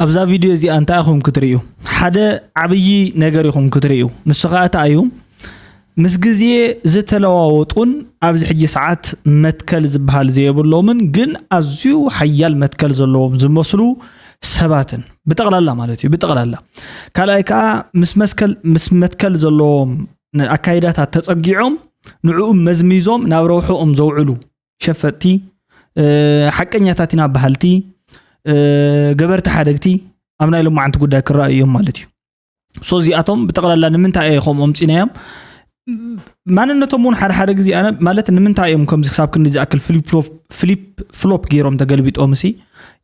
ኣብዛ ቪድዮ እዚኣ እንታይ ኢኹም ክትርእዩ? ሓደ ዓብዪ ነገር ኢኹም ክትርእዩ። ንሱ ኸኣ እንታይ እዩ? ምስ ግዜ ዝተለዋወጡን ኣብዚ ሕጂ ሰዓት መትከል ዝበሃል ዘየብሎምን ግን ኣዝዩ ሓያል መትከል ዘለዎም ዝመስሉ ሰባትን ብጠቕላላ ማለት እዩ፣ ብጠቕላላ። ካልኣይ ከኣ ምስ መስከል-፣ ምስ መትከል ዘለዎም ኣካይዳታት ተጸጊዖም ንዕኡ መዝሚዞም ናብ ረብሕኦም ዘውዕሉ ሸፈጥቲ፣ እ፣ ሓቀኛታት ኢና በሃልቲ፣ እ፣ ገበርቲ ሓደግቲ ኣብ ናይ ሎማዓንቲ ጉዳይ ክረኣዩ እዮም ማለት እዩ። ሶ እዚኣቶም ብጠቕላላ ንምንታይ እየ ከምኡ ኣምጺናዮም? ማንነቶም እውን ሓደ ሓደ ግዜ ኣነ ማለት ንምንታይ እዮም ከምዚ ክሳብ ክንዲ ዝኣክል ፍሊፕ ፍሎፕ፣ ፍሊፕ ፍሎፕ ገይሮም ተገልቢጦም ሲ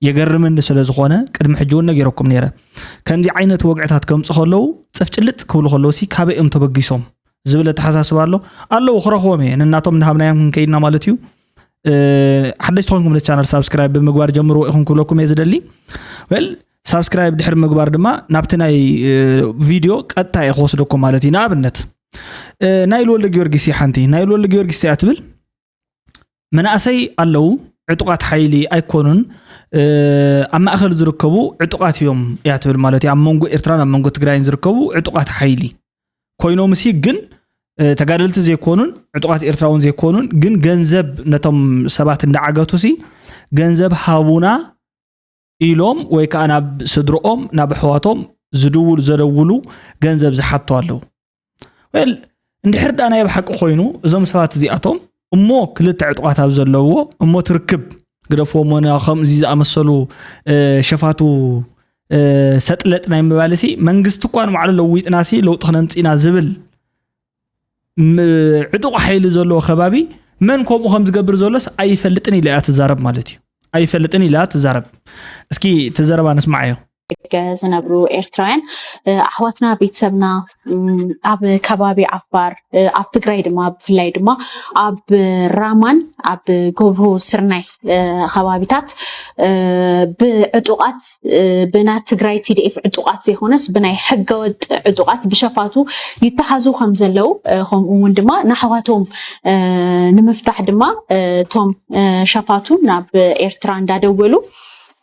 የገርምኒ ስለ ዝኾነ ቅድሚ ሕጂ እውን ነጊረኩም ነይረ። ከምዚ ዓይነት ወግዕታት ከምጽእ ከለዉ ጽፍጭልጥ ክብሉ ከለዉ ሲ ካበይ እዮም ተበጊሶም ዝብል ኣተሓሳስባ ኣሎ። ኣለዉ ክረኽቦም እየ። ነናቶም እንዳሃብናዮም ክንከይድና ማለት እዩ። እ፣ ሓደሽቲ ኮንኩም ነቲ ቻናል ሳብስክራይብ ብምግባር ጀምርዎ ኢኹም ክብለኩም እየ ዝደሊ። ዌል ሳብስክራይብ ድሕሪ ምግባር ድማ ናብቲ ናይ፣ እ፣ ቪድዮ ቀጥታ እየ ክወስደኩም ማለት እዩ። ንኣብነት፣ እ፣ ናይል ወልደ ጊዮርጊስ እያ ሓንቲ። ናይል ወልደ ጊዮርጊስ እያ ትብል መናእሰይ ኣለዉ ዕጡቓት ሓይሊ ኣይኮኑን፣ እ፣ ኣብ ማእከል ዝርከቡ ዕጡቓት እዮም እያ ትብል ማለት እዩ። ኣብ መንጎ ኤርትራን ኣብ መንጎ ትግራይን ዝርከቡ ዕጡቓት ሓይሊ ኮይኖም ሲ ግን፣ እ፣ ተጋደልቲ ዘይኮኑን ዕጡቓት ኤርትራውን ዘይኮኑን ግን ገንዘብ ነቶም ሰባት እንዳዓገቱ ሲ ገንዘብ ሃቡና ኢሎም ወይ ከኣ ናብ ስድርኦም ናብ ኣሕዋቶም ዝድውሉ ዘደውሉ ገንዘብ ዝሓቱ ኣለዉ። ዌል እንድሕር ደኣ ናይ ብሓቂ ኮይኑ እዞም ሰባት እዚኣቶም እሞ ክልተ ዕጡቓት ኣብ ዘለዎ እሞ ትርክብ ግደፍዎ እሞ ና-፣ ከምዚ ዝኣመሰሉ፣ እ፣ ሸፋቱ፣ እ፣ ሰጥለጥ ናይ ምባል ሲ መንግስቲ እኳ ንባዕሉ ለዊጥና ሲ ለውጢ ክነምጽእ ኢና ዝብል ም-፣ ዕጡቕ ሓይሊ ዘለዎ ከባቢ መን ከምኡ ከም ዝገብር ዘሎስ ኣይፈልጥን ኢላ እያ ትዛረብ ማለት እዩ። ኣይፈልጥን ኢላ ትዛረብ። እስኪ እቲ ዘረባ ንስማዓዮ። ደገ ዝነብሩ ኤርትራውያን፣ እ፣ ኣሕዋትና፣ ቤተሰብና፣ እም፣ ኣብ ከባቢ ዓፋር፣ እ፣ ኣብ ትግራይ ድማ ብፍላይ ድማ ኣብ ራማን ኣብ ጎብሆ ስርናይ፣ እ፣ ከባቢታት፣ እ፣ ብዕጡቓት፣ እ፣ ብና ትግራይ ቲ ዲ ኤፍ ዕጡቓት ዘይኮነስ ብናይ ሕገወጥ ዕጡቓት ብሸፋቱ ይተሓዙ ከም ዘለዉ፣ እ፣ ከምኡ እውን ድማ ንኣሕዋቶም፣ እ፣ ንምፍታሕ ድማ፣ እ፣ እቶም፣ እ፣ ሸፋቱ ናብ ኤርትራ እንዳደወሉ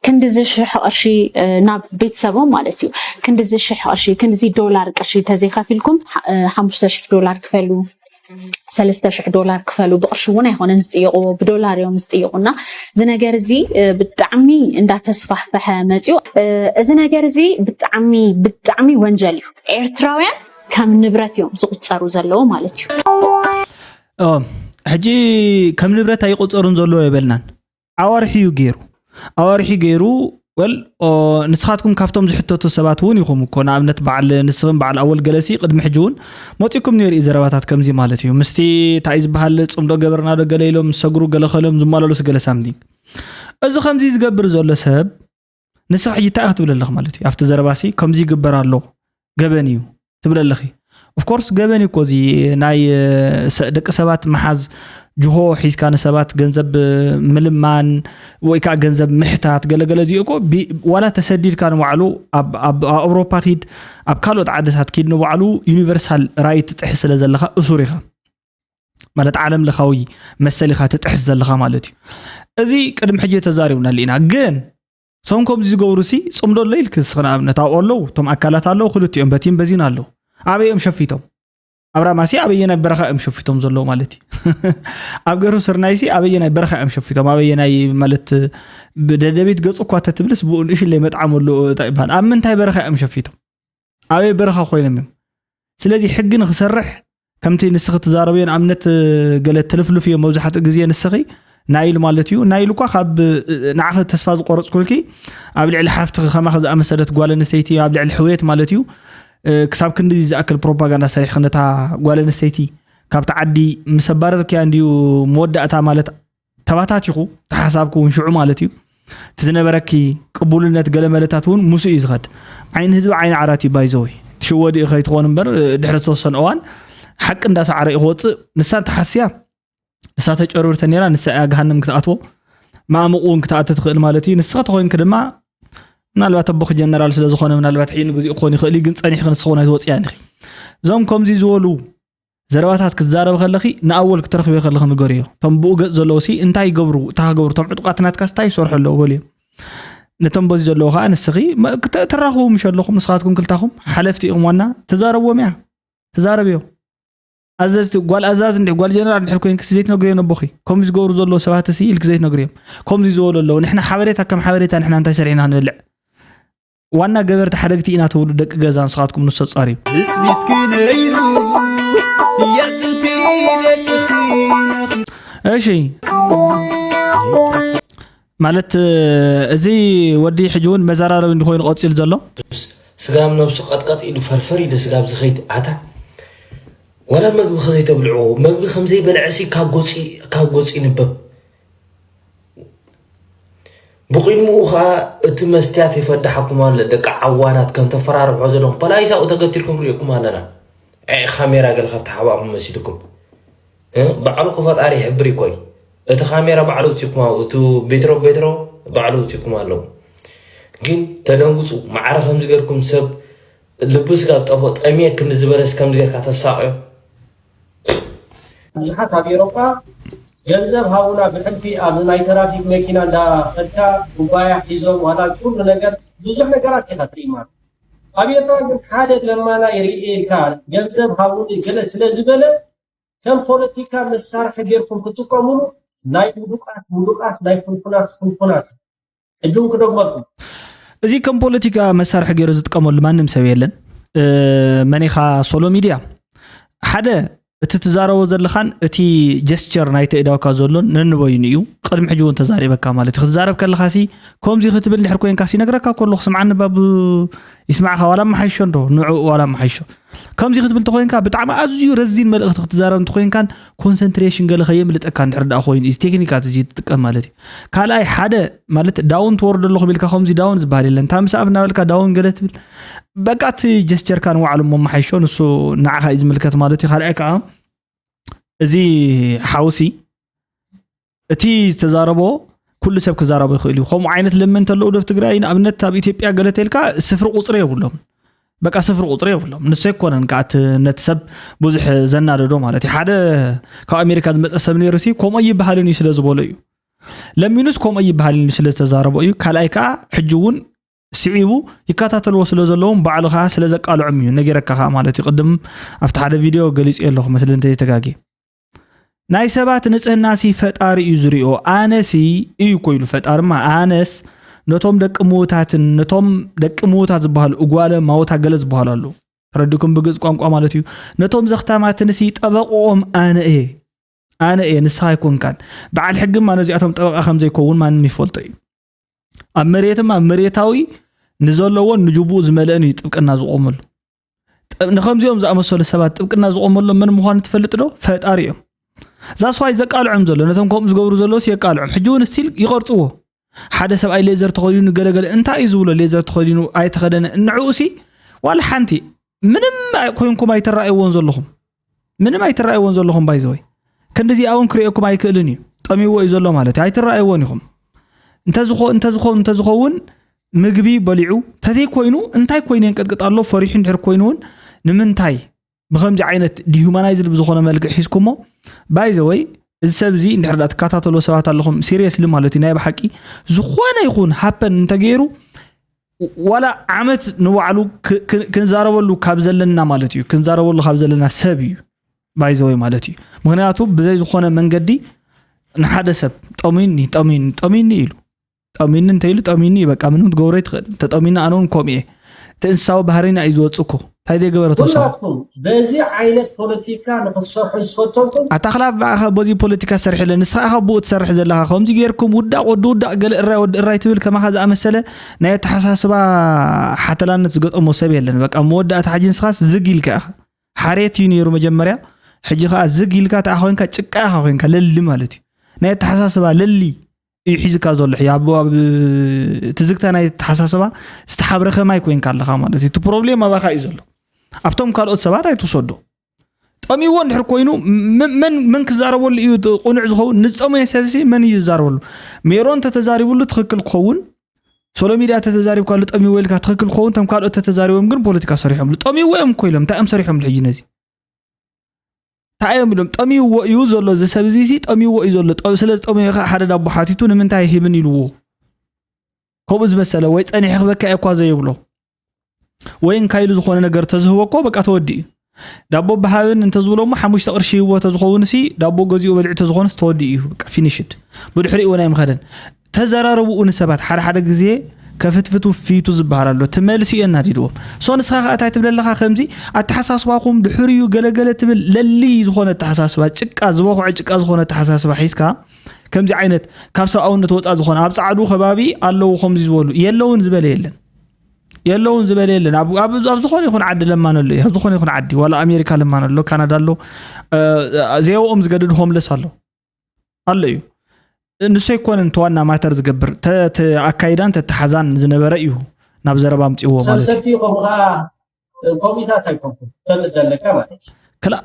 ክንድዚ ሽሕ ቅርሺ፣ እ፣ ናብ ቤተሰቦም ማለት እዩ። ክንድዚ ሽሕ ቅርሺ፣ ክንድዚ ዶላር ቅርሺ ተዘይከፊልኩም፣ ሓ-፣ እ፣ ሓሙሽተ ሽሕ ዶላር ክፈሉ፣ ሰለስተ ሽሕ ዶላር ክፈሉ። ብቅርሺ እውን ኣይኮነን ዝጥየቕዎ፣ ብዶላር እዮም ዝጥየቑና። እዚ ነገር እዚ፣ እ፣ ብጣዕሚ እንዳተስፋሕፈሐ መፅዩ። እ፣ እዚ ነገር እዚ ብጣዕሚ፣ ብጣዕሚ ወንጀል እዩ። ኤርትራውያን ከም ንብረት እዮም ዝቁፀሩ ዘለዉ ማለት እዩ። ኦ፣ ሕጂ ከም ንብረት ኣይቆጸሩን ዘለዎ የበልናን። ኣዋርሒ እዩ ገይሩ። ኣዋርሒ ገይሩ፣ ወል፣ ኦ፣ ንስኻትኩም ካብቶም ዝሕተቱ ሰባት እውን ኢኹም እኮ። ንኣብነት በዓል ንስኽን በዓል ኣወል ገለሲ ቅድሚ ሕጂ እውን መጺእኩም ነይሩ እዩ ዘረባታት ከምዚ ማለት እዩ። ምስቲ እንታይ ዝበሃል ጽምዶ ገበርና ዶ ገለ ኢሎም ዝሰግሩ ገለ ከሎም ዝመላለሱ ገለ ሳምቲንግ። እዚ ከምዚ ዝገብር ዘሎ ሰብ ንስኺ ሕጂ እንታይ ክትብል ኣለኺ ማለት እዩ? ኣብቲ ዘረባሲ ከምዚ ይግበር ኣሎ፣ ገበን እዩ ትብል ኣለኺ። ኦፍኮርስ ገበን እዩ እኮ እዚ ናይ፣ እ፣ ሰ-፣ ደቂ ሰባት ምሓዝ፣ ጅሆ ሒዝካ ንሰባት ገንዘብ፣ እ፣ ምልማን ወይ ከዓ ገንዘብ ምሕታት ገለገለ እዚኦ እኮ ቢ-፣ ዋላ ተሰዲድካ ንባዕሉ ኣብ፣ ኣብ፣ ኣብ ኣውሮፓ ኪድ፣ ኣብ ካልኦት ዓድታት ኪድ ንባዕሉ ዩኒቨርሳል ራይት ትጥሕስ ስለ ዘለኻ እሱር ኢኻ። ማለት ዓለም ለኻዊ መሰል ኢኻ ትጥሕስ ዘለኻ ማለት እዩ። እዚ ቅድሚ ሕጂ ተዛሪብናሉ ኢና። ግን እቶም ከምዚ ዝገብሩ ሲ ጽምዶ ኣሎ ኢልክ እስኺ ንኣብነት ኣብኡ ኣለዉ፣ እቶም ኣካላት ኣለዉ፣ ክልቲኦም በቲን በዚን ኣለዉ። ኣበይ እዮም ሸፊቶም? ኣብ ራማ ሲ ኣበየናይ በረኻ እዮም ሸፊቶም ዘለዉ ማለት እዩ? ኣብ ገርሁ ስርናይ ሲ ኣበየናይ በረኻ እዮም ሸፊቶም? ኣበየናይ ማለት ብደደቢት ገጹ እኳ ተትብልስ ብኡ ንእሽለይ መጥዓም ኣለዎ እንታይ ይበሃል? ኣብ ምንታይ በረኻ እዮም ሸፊቶም? ኣበይ በረኻ ኮይኖም እዮም? ስለዚ ሕጊ ንኽሰርሕ ከምቲ ንስኺ ትዛረብዮ ንኣብነት ገለ ትልፍልፍ እዮም መብዛሕትኡ ግዜ ንስኺ ናይል ማለት እዩ። ናይል እኳ ካብ ንዓኺ ተስፋ ዝቆረጽኩልኪ ኣብ ልዕሊ ሓፍትኺ ከማኺ ዝኣመሰለት ጓል ኣንስተይቲ ኣብ ልዕሊ ሕውየት ማለት እዩ፣ እ፣ ክሳብ ክንዲ ዝኣክል ፕሮፓጋንዳ ሰሪሕኺ ነታ ጓል ኣንስተይቲ ካብቲ ዓዲ ምስ ኣባረርክያ እንድዩ መወዳእታ ማለት ተባታቲኹ፣ ተሓሳብኩ እውን ሽዑ ማለት እዩ። እቲ ዝነበረኪ ቅቡልነት ገለ መለታት እውን ምስኡ እዩ ዝኸድ። ዓይኒ ህዝቢ ዓይኒ ዓራት እዩ ባይዘወይ። ትሽወዲ እዩ ከይትኾን እምበር፣ ድሕሪ ዝተወሰነ እዋን ሓቂ እንዳሰዓረ እዩ ክወፅእ። ንሳ እንተሓስያ፣ ንሳ ተጨርብርተ ነይራ፣ ንሳ እያ ገሃነም ክትኣትዎ፣ ማእሙቕ እውን ክትኣቲ ትኽእል ማለት እዩ። ንስኻ ተኾይንክ ድማ፣ ምናልባት ኣቦኺ ጀነራል ስለ ዝኾነ፣ ምናልባት ሕጂ ንግዚኡ ክኾን ይኽእል እዩ፣ ግን ጸኒሕኺ ንስኺ እውን ኣይትወፅያን ኢኺ። እዞም ከምዚ ዝበሉ ዘረባታት ክትዛረቢ ከለኺ ንኣወል ክትረኽብዮ ከለኺ ንገርዮ። እቶም ብኡ ገጽ ዘለዉ ሲ እንታይ ይገብሩ? እንታይ ክገብሩ? እቶም ዕጡቓት ናትካስ እንታይ ይሰርሑ ኣለዉ? በልዮ። ነቶም በዚ ዘለዎ ከዓ ንስኺ መ- ክተ- ትራኽቡ ምሽ ኣለኹም። ንስኻትኩም ክልታኹም ሓለፍቲ ኢኹም። ዋና ተዛረብዎም እያ፣ ተዛረብዮ። ኣዘዝቲ፣ ጓል ኣዛዝ እንዲ ጓል ጀነራል እንድሕር ኮይንክሲ ዘይትነግርዮ ነቦኺ። ከምዚ ዝገብሩ ዘለዉ ሰባት ሲ ኢልክ ዘይትነግርዮም። ከምዚ ዝበሉ ኣለዉ። ንሕና ሓበሬታ ከም ሓበሬታ ንሕና እንታይ ሰሪሕና ክንበልዕ? ዋና ገበርቲ ሓደግቲ ኢና ትብሉ ደቂ ገዛ ንስኻትኩም ንሶ ጻርዩ። ትጽቢትኪ ነይሩ የጥንቲ ደቅኺ። እሺ፣ ማለት እዚ ወዲ ሕጂ እውን መዘራረቢ እንዲኮይኑ ቀፂሉ ዘሎ። ስጋብ ነብሱ ቀጥቀጥ ኢሉ ፈርፈር ኢሉ ስጋብ ዝኸይድ ኣታ ዋላ መግቢ ከዘይተብልዕዎ፣ መግቢ ከምዘይበልዐሲ ካብ ጎፂ ካብ ጎፂ ይንበብ። ብቕድሚኡ ኸዓ እቲ መስትያት ይፈዳሓኩም ኣሎ። ደቂ ዓዋናት ከም ተፈራርሖ ዘለኹም ፖላይሳኡ ተገቲርኩም ሪእኩም ኣለና። ዒ ካሜራ ገለ ካብ ተሓባእኩም መሲልኩም። እ? ባዕሉ እኮ ፈጣሪ ይሕብር ይኮይ። እቲ ካሜራ ባዕሉ ውፂኩም ኣለዉ። እቲ ቤትሮ ቤትሮ ባዕሉ ውፂኩም ኣለዉ። ግን ተደንግፁ። ማዕረ ከምዚ ገርኩም ሰብ ልቡ ስጋብ ጠፎ ጠሚየ ክንዲ ዝበለስ ከምዚ ገርካ ተሳቕዮ። ብዙሓት ኣብ ኤሮጳ ገንዘብ ሃቡና ብሕልፊ ኣብ ናይ ተራፊክ መኪና እንዳኸድካ ኩባያ ሒዞም ዋላ ኩሉ ነገር ብዙሕ ነገራት ኢኻ ትርኢ ማለት ኣብ ኤርትራ ግን ሓደ ለማናይ ርኤ ኢልካ ገንዘብ ሃቡኒ ገለ ስለ ዝበለ ከም ፖለቲካ መሳርሒ ጌርኩም ክትጥቀሙሉ ናይ ውዱቃት ውዱቃት ናይ ፍንፉናት ፍንፉናት ሕጂ እውን ክደግመልኩም እዚ ከም ፖለቲካ መሳርሒ ገይሩ ዝጥቀመሉ ማንም ሰብ የለን። መኒኻ ሶሎ ሚድያ ሓደ እቲ ትዛረቦ ዘለኻን እቲ ጀስቸር ናይቲ እዳውካ ዘሎን ነንበይኑ እዩ። ቅድሚ ሕጂ እውን ተዛሪበካ ማለት እዩ። ክትዛረብ ከለኻ ሲ ከምዚ ክትብል ድሕር ኮይንካ ሲ ነግረካ ከለኹ ስምዓኒ ባብ ይስማዕኻ ዋላ መሓይሾ እንዶ ንዑ ዋላ መሓይሾ ከምዚ ክትብል ተኮይንካ ብጣዕሚ ኣዝዩ ረዚን መልእኽቲ ክትዛረብ እንተኮይንካን ኮንሰንትሬሽን ገለ ከየምልጠካ እንድሕር ደኣ ኮይኑ እዚ ቴክኒካት እዚ ትጥቀም ማለት እዩ። ካልኣይ ሓደ ማለት ዳውን ትወርዶ ኣለኹ ቢልካ ከምዚ ዳውን ዝበሃል የለን። ታምስ ኣፕ እናበልካ ዳውን ገለ ትብል በቃ እቲ ጀስቸርካ ንባዕሉ እሞ መሓይሾ ንሱ ንዓኻ እዩ ዝምልከት ማለት እዩ። ካልኣይ ከዓ እዚ ሓውሲ እቲ ዝተዛረቦ ኩሉ ሰብ ክዛረቦ ይኽእል እዩ። ከምኡ ዓይነት ለመንቲ ኣለዉ ዶ ኣብ ትግራይ ንኣብነት ኣብ ኢትዮጵያ ገለ ተልካ ስፍሪ ቁፅሪ የብሎም። በቃ ስፍሪ ቁፅሪ የብሎም። ንሱ ኣይኮነን ከዓ እቲ ነቲ ሰብ ብዙሕ ዘናደዶ ማለት እዩ። ሓደ ካብ ኣሜሪካ ዝመፀ ሰብ ነይሩ ሲ ከምኡ ኣይበሃልን እዩ ስለ ዝበሎ እዩ። ለሚኑስ ከምኡ ኣይበሃልን እዩ ስለ ዝተዛረቦ እዩ። ካልኣይ ከዓ ሕጂ እውን ስዒቡ ይከታተልዎ ስለ ዘለዎም ባዕሉ ከዓ ስለ ዘቃልዖም እዩ ነጊረካ ከዓ ማለት እዩ። ቅድም ኣብቲ ሓደ ቪድዮ ገሊፁ ኣለኹ መስሊ እንተዘይተጋግየ ናይ ሰባት ንጽህናሲ ፈጣሪ እዩ ዝሪኦ። ኣነሲ እዩ እኮ ኢሉ ፈጣርማ ኣነስ ነቶም ደቂ ምዉታትን ነቶም ደቂ ምዉታት ዝበሃሉ እጓለ ማውታ ገለ ዝበሃሉ ኣለዉ ተረዲኩም ብግልፂ ቋንቋ ማለት እዩ። ነቶም ዘኽታማትንሲ ጠበቕኦም ኣነ እየ ኣነ እየ ንስኻ ኣይኮንካን። በዓል ሕግማ ነዚኣቶም ጠበቓ ከም ዘይከውን ማንም ይፈልጦ እዩ። ኣብ መሬትም ኣብ መሬታዊ ንዘለዎን ንጅቡኡ ዝመልአን እዩ ጥብቅና ዝቆመሉ። ንከምዚኦም ዝኣመሰሉ ሰባት ጥብቅና ዝቆመሎም መን ምዃኑ ትፈልጥ ዶ? ፈጣሪ እዮም። ዛስዋይ ዘቃልዖም ዘሎ ነቶም ከምኡ ዝገብሩ ዘለውስ የቃልዖም። ሕጂ እውን ስቲል ይቐርፅዎ። ሓደ ሰብኣይ ሌዘር ተኸዲኑ ገለገለ እንታይ እዩ ዝብሎ? ሌዘር ተኸዲኑ ኣይተኸደነ ንዕኡ ሲ ዋላ ሓንቲ ምንም ኮይንኩም ኣይትረኣይዎን ዘለኹም። ምንም ኣይትረኣይዎን ዘለኹም ባይዘወይ። ክንድዚኣ እውን ክርእየኩም ኣይክእልን እዩ። ጠሚዎ እዩ ዘሎ ማለት እዩ። ኣይትረኣይዎን ኢኹም። እንተዝኾ እንተዝኾ እንተዝኸውን ምግቢ በሊዑ ተዘይኮይኑ እንታይ ኮይኑ የንቀጥቅጥ ኣሎ ፈሪሑ እንድሕር ኮይኑ እውን ንምንታይ ብከምዚ ዓይነት ዲሁማናይዝድ ብዝኾነ መልክዕ ሒዝኩሞ ባይዘወይ እዚ ሰብ እዚ እንድሕር ዳ ትከታተሎ ሰባት ኣለኹም ሲሪየስሊ ማለት እዩ ናይ ብሓቂ ዝኾነ ይኹን ሃፐን እንተገይሩ ዋላ ዓመት ንባዕሉ ክንዛረበሉ ካብ ዘለና ማለት እዩ ክንዛረበሉ ካብ ዘለና ሰብ እዩ ባይዘወይ ማለት እዩ። ምክንያቱ ብዘይ ዝኾነ መንገዲ ንሓደ ሰብ ጠሚኒ ጠሚኒ ጠሚኒ ኢሉ ጠሚኒ እንተ ኢሉ ጠሚኒ እዩ በቃ ምንም ትገብሮ ይትኽእል። ተጠሚኒ ኣነ እውን ከምኡ እየ። እቲ እንስሳዊ ባህሪና እዩ ዝወፅእ እኮ እንታይ ዘይገበረት ወሳ ሁላትኩም በዚ ዓይነት ፖለቲካ ንክትሰርሑ ዝፈተንኩም ኣታክላ በኣኸ በዚ ፖለቲካ ሰርሕ የለ ንስኻ ኢኻ ብኡ ትሰርሕ ዘለኻ ከምዚ ጌርኩም ውዳቅ ወዲ ውዳቅ ገለ እራይ ወዲ እራይ ትብል ከማኻ ዝኣመሰለ ናይ ኣተሓሳስባ ሓተላነት ዝገጠሞ ሰብ የለን። በቃ መወዳእታ ሕጂ ንስኻስ ዝግ ኢልካ ኢኻ። ሓሬት እዩ ነይሩ መጀመርያ፣ ሕጂ ከዓ ዝግ ኢልካ ተኣ ኮይንካ ጭቃ ኢኻ ኮይንካ ለሊ ማለት እዩ። ናይ ኣተሓሳስባ ለሊ እዩ ሒዝካ ዘሎ ሕጂ ኣብ ኣብ ትዝግታ ናይ ኣተሓሳስባ ዝተሓብረኸ ማይ ኮይንካ ኣለኻ ማለት እዩ። እቲ ፕሮብሌም ኣባኻ እዩ ዘሎ። ኣብቶም ካልኦት ሰባት ኣይትውሰዶ። ጠሚዎ እንድሕር ኮይኑ መን መን ክዛረበሉ እዩ ቅኑዕ ዝኸውን? ንዝጠመየ ሰብሲ መን እዩ ዝዛረበሉ? ሜሮን ተተዛሪብሉ ትኽክል ክኸውን ሶሎ ሚድያ ተተዛሪብካሉ ጠሚዎ ኢልካ ትኽክል ክኸውን እቶም ካልኦት ተተዛሪቦም ግን ፖለቲካ ሰሪሖምሉ ጠሚዎ እዮም እኮ ኢሎም እንታይ እዮም ሰሪሖምሉ ሕጂ ነዚ እንታይ እዮም ኢሎም ጠሚዎ እዩ ዘሎ እዚ ሰብ እዚ ሲ ጠሚዎ እዩ ዘሎ ጠ- ስለ ዝጠመዮ ከዓ ሓደ ዳቦ ሓቲቱ ንምንታይ ሂብን ኢልዎ ከምኡ ዝመሰለ ወይ ጸኒሐ ክበካ እየ እኳ ዘይብሎ ወይ እንካ ኢሉ ዝኾነ ነገር ተዝህቦ እኮ በቃ ተወዲኡ እዩ። ዳቦ ብሃብን እንተዝብሎ እሞ ሓሙሽተ ቅርሺ ይህቦ ተዝኸውን ሲ ዳቦ ገዚኡ በሊዑ ተዝኾንስ ተወዲኡ እዩ። በቃ ፊኒሽድ። ብድሕሪኡ እውን ኣይምኸደን። ተዘራረብኡ ንሰባት ሓደ ሓደ ግዜ ከፍትፍቱ ፊቱ ዝበሃል ኣሎ። እቲ መልሲ እዩ ኣናዲድዎም። ሶ ንስኻ ከኣ እንታይ ትብል ኣለኻ? ከምዚ ኣተሓሳስባኹም ድሕሪኡ ገለገለ ትብል ለሊ ዝኾነ ኣተሓሳስባ ጭቃ ዝበኹዐ ጭቃ ዝኾነ ኣተሓሳስባ ሒዝካ ከምዚ ዓይነት ካብ ሰብኣውነት ወፃእ ዝኾነ ኣብ ፃዕዱ ከባቢ ኣለዉ ከምዚ ዝበሉ የለውን ዝበለ የለን። የለውን ዝበለ የለን። ኣብ ኣብ- ኣብ ዝኾነ ይኹን ዓዲ ለማን ኣሎ እዩ። ኣብ ዝኾነ ይኹን ዓዲ ዋላ ኣሜሪካ ለማን ኣሎ፣ ካናዳ ኣሎ፣ እ፣ ዘየውኦም ዝገድድ ሆምለስ ኣሎ ኣሎ እዩ። ንሱ ኣይኮነን እቲ ዋና ማተር ዝገብር፣ ተ- ተ- ኣካይዳን ተተሓዛን ዝነበረ እዩ ናብ ዘረባ ኣምፅዎ ማለት እዩ። ሰብሰብቲ ከምኡ ከዓ ኮሚታት ኣይኮንኩም ሰብ እደለካ ማለት እዩ። ክላእ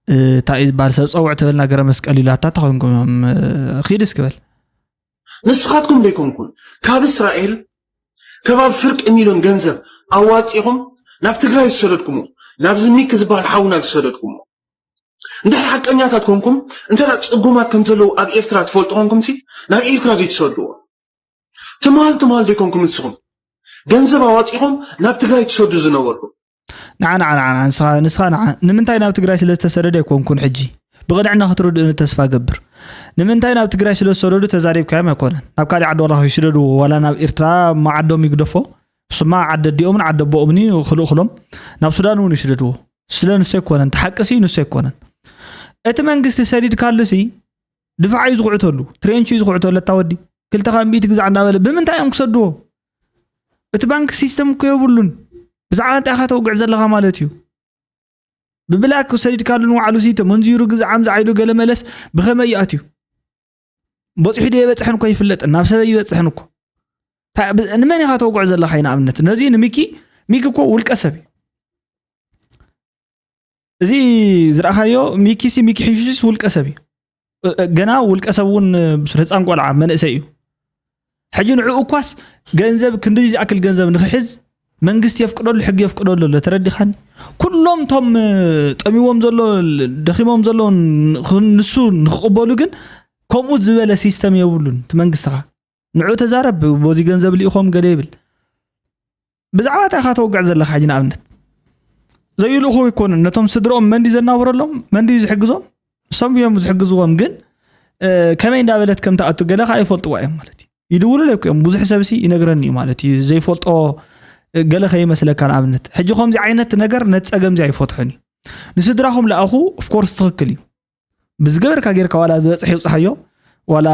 እንታይ እዩ ዝበሃል? ሰብ ፀውዕ ተበልና ገረ መስቀል ኢላታ ተኮንኩም እዮም። እ፣ ኺድ እስክበል ንስኻትኩም ዘይኮንኩን ካብ እስራኤል ከባብ ፍርቂ ሚሊዮን ገንዘብ ኣዋፂኹም ናብ ትግራይ ዝሰደድኩሞ፣ ናብዚ ሚክ ዝበሃል ሓውና ዝሰደድኩሞ። እንድሕር ሓቀኛታት ኮንኩም፣ እንተ ጽጉማት ከም ዘለዉ ኣብ ኤርትራ ትፈልጡ ኮንኩም ሲ ናብ ኤርትራ ዘይትሰድዎ? ትማል ትማል ዘይኮንኩም ንስኹም ገንዘብ ኣዋፂኹም ናብ ትግራይ ትሰዱ ዝነበርኩም? ንዓ ንዓ ንዓ ንስኻ ንስኻ ንዓ ንምንታይ ናብ ትግራይ ስለ ዝተሰደደ ኣይኮንኩን። ሕጂ ብቕንዕና ክትርድእኒ ተስፋ ገብር። ንምንታይ ናብ ትግራይ ስለ ዝሰደዱ ተዛሪብካዮም ኣይኮነን። ናብ ካልእ ዓዲ ዋላ ይስደድዎ ዋላ ናብ ኤርትራ እሞ ዓዶም ይግደፎ። እሱማ ዓዲ ኣዲኦምን ዓዲ ኣቦኦምን እዩ ክልእኽሎም። ናብ ሱዳን እውን ይስደድዎ። ስለ ንሱ ኣይኮነን። እቲ ሓቂ ሲ ንሱ ኣይኮነን። እቲ መንግስቲ ሰዲድካሉ ሲ ድፋዕ እዩ ዝኹዕተሉ፣ ትሬንች እዩ ዝኹዕተሉ። ኣታ ወዲ ክልተ ካብ ሚእቲ ግዛዕ እንዳበለ ብምንታይ እዮም ክሰድዎ? እቲ ባንክ ሲስተም እኮ የብሉን። ብዛዕባ እንታይ ኢኻ ተውግዕ ዘለኻ ማለት እዩ? ብብላክ ሰዲድካሉ ንባዕሉ ሲ ተመንዚሩ ግዛዕ ኣምዛዕ ኢሉ ገለ መለስ ብኸመይ ይኣትዩ? በፂሑ ዶ የበፅሕን እኮ ይፍለጥን፣ ናብ ሰበይ ይበፅሕን እኮ። ታ- ብ- ንመን ኢኻ ተውግዕ ዘለኻ? ንኣብነት ነዚ ንሚኪ፣ ሚኪ እኮ ውልቀ ሰብ እዩ። እዚ ዝረኣኻዮ ሚኪ ሲ ሚኪ ሕሹሽስ ውልቀ ሰብ እዩ። እ- እ- ገና ውልቀ ሰብ እውን ምስ ህፃን ቆልዓ መንእሰይ እዩ። ሕጂ ንዕኡ እኳስ ገንዘብ ክንዲ ዝኣክል ገንዘብ ንክሕዝ መንግስቲ የፍቅደሉ፣ ሕጊ የፍቅደሉ ኣሎ። ተረዲኻኒ? ኩሎም ቶም እ፣ ጠሚዎም ዘሎ ደኺሞም ዘሎ ን- ንሱ ንክቕበሉ ግን ከምኡ ዝበለ ሲስተም የብሉን። እቲ መንግስቲ ኸ ንዑ ተዛረብ፣ በዚ ገንዘብ ልኢኾም ገለ ይብል። ብዛዕባ እንታይ ኢኻ ተወግዕ ዘለኻ? ሕጂ ንኣብነት ዘይልእኹ ኣይኮኑን። ነቶም ስድርኦም መንዲ ዘናብረሎም መንዲ ዝሕግዞም እሶም እዮም ዝሕግዝዎም። ግን እ፣ ከመይ እንዳበለት ከም ትኣቱ ገለ ከኣ ይፈልጥዋ እዮም ማለት እዩ። ይድውሉለይ እኮ እዮም። ብዙሕ ሰብሲ ይነግረኒ እዩ ማለት እዩ። ዘይፈልጦ እ፣ ገለ ከይመስለካ ንኣብነት። ሕጂ ከምዚ ዓይነት ነገር ነቲ ጸገም እዚ ኣይፈትሖን እዩ። ንስድራኹም ለኣኹ ኦፍኮርስ ትኽክል እዩ። ብዝገበርካ ጌርካ ዋላ ዝበጽሕ ይብጽሓዮ ዋላ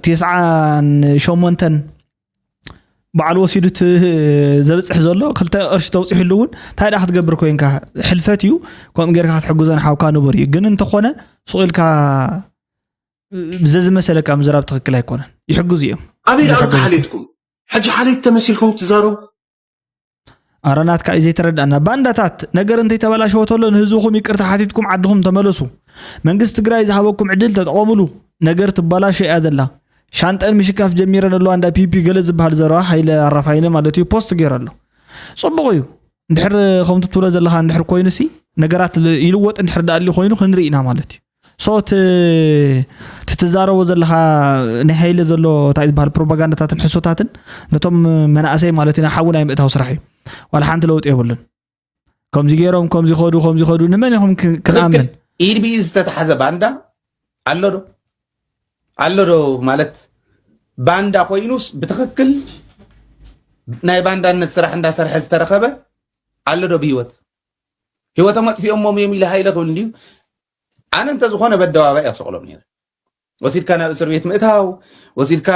ቴስዓን ሸሞንተን ባዕሉ ወሲዱ እቲ ዘብፅሕ ዘሎ ክልተ ቅርሺ ተውፅሕሉ እውን እንታይ ደኣ ክትገብር ኮይንካ ሕልፈት እዩ። ከምኡ ጌርካ ክትሕግዞ ንሓውካ ንቡር እዩ። ግን እንተኾነ ሱቕ ኢልካ ብዘዝመሰለካ ምዝራብ ትኽክል ኣይኮነን። ይሕግዙ እዮም። ኣበይ ደኣ ይሕግዙ። ሓሌትኩም? ሕጂ ሓሌት ተመሲልኩም ትዛረቡ? ኣረ ናትካ እዩ ዘይተረዳእና። ባንዳታት ነገር እንተይተበላሸወ ተሎ ንህዝብኹም ይቅርታ ሓቲትኩም ዓድኹም ተመለሱ። መንግስቲ ትግራይ ዝሃበኩም ዕድል ተጠቐሙሉ። ነገር ትበላሾ እያ ዘላ። ሻንጠን ምሽካፍ ጀሚረን ኣለዋ እንዳ ፒፒ ገለ ዝበሃል ዘረባ ሃይለ ኣራፋይነ ማለት እዩ ፖስት ገይሩ ኣሎ። ጽቡቕ እዩ። እንድሕር ከምቲ ትብሎ ዘለኻ እንድሕር ኮይኑ ሲ ነገራት ል- ይልወጥ እንድሕር ደኣ ኣልዩ ኮይኑ ክንርኢ ኢና ማለት እዩ። ሶ እቲ እቲ ትዛረቦ ዘለኻ ናይ ሃይለ ዘሎ እንታይ ዝበሃል ፕሮፓጋንዳታትን ሕሶታትን ነቶም መናእሰይ ማለት ኢና ሓዊ ናይ ምእታው ስራሕ እዩ። ዋላ ሓንቲ ለውጢ የብሉን። ከምዚ ገይሮም ከምዚ ኸዱ ከምዚ ኸዱ ንመን ኢኹም ክ- ክንኣምን? ኢድ ብኢድ ዝተተሓዘ ባንዳ ኣሎ ዶ ኣሎ ዶ ማለት ባንዳ ኮይኑስ ብትኽክል ናይ ባንዳነት ስራሕ እንዳሰርሐ ዝተረኸበ ኣሎ ዶ ብሂወት? ሂወቶም ኣጥፊኦሞም እዮም ኢለ ሃይለ ክብል እንድዩ። ኣነ እንተዝኾነ በደባባይ ኣሰቕሎም ነይረ። ወሲድካ ናብ እስር ቤት ምእታው፣ ወሲድካ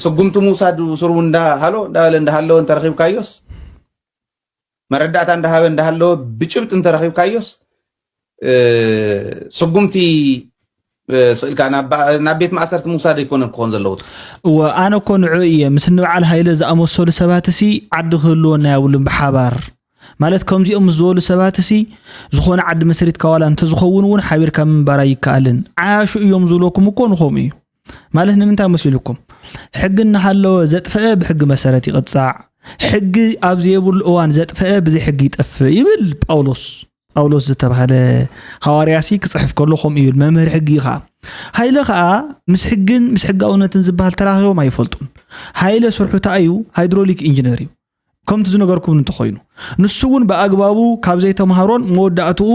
ስጉምቲ ምውሳድ፣ ስሩ እንዳሃሎ እንዳበለ እንዳሃለወ እንተረኺብካዮስ፣ መረዳእታ እንዳሃበ እንዳሃለወ ብጭብጢ እንተረኺብካዮስ፣ እ፣ ስጉምቲ፣ እ፣ ስኢልካ ናብ ባ- ናብ ቤት ማእሰርቲ ምውሳድ ኣይኮነን ክኾን ዘለዎ። እወ፣ ኣነ እኮ ንዑ እየ ምስ ንበዓል ሃይለ ዝኣመሰሉ ሰባት ሲ ዓዲ ክህልወና የብሉን ብሓባር ማለት ከምዚኦም ምስ ዝበሉ ሰባት ሲ ዝኾነ ዓዲ መስሪትካ ዋላ እንተዝኸውን እውን ሓቢርካ ምንባር ኣይከኣልን። ዓያሹ እዮም ዝብለኩም እኮ ንኸምኡ እዩ ማለት ንምንታይ መሲልኩም? ሕጊ እናሃለወ ዘጥፈአ ብሕጊ መሰረት ይቕፃዕ፣ ሕጊ ኣብ ዘየብሉ እዋን ዘጥፈአ ብዘይ ሕጊ ይጠፍእ ይብል ጳውሎስ። ጳውሎስ ዝተባህለ ሃዋርያ ሲ ክፅሕፍ ከሎ ከምኡ ይብል መምህር ሕጊ እዩ ከዓ። ሃይለ ከዓ ምስ ሕግን ምስ ሕጋውነትን ዝበሃል ተራኺቦም ኣይፈልጡን። ሃይለ ስርሑ እንታይ እዩ? ሃይድሮሊክ ኢንጂነር እዩ። ከምቲ ዝነገርኩም እንተኾይኑ፣ ንሱ እውን ብኣግባቡ ካብ ዘይተምሃሮን መወዳእትኡ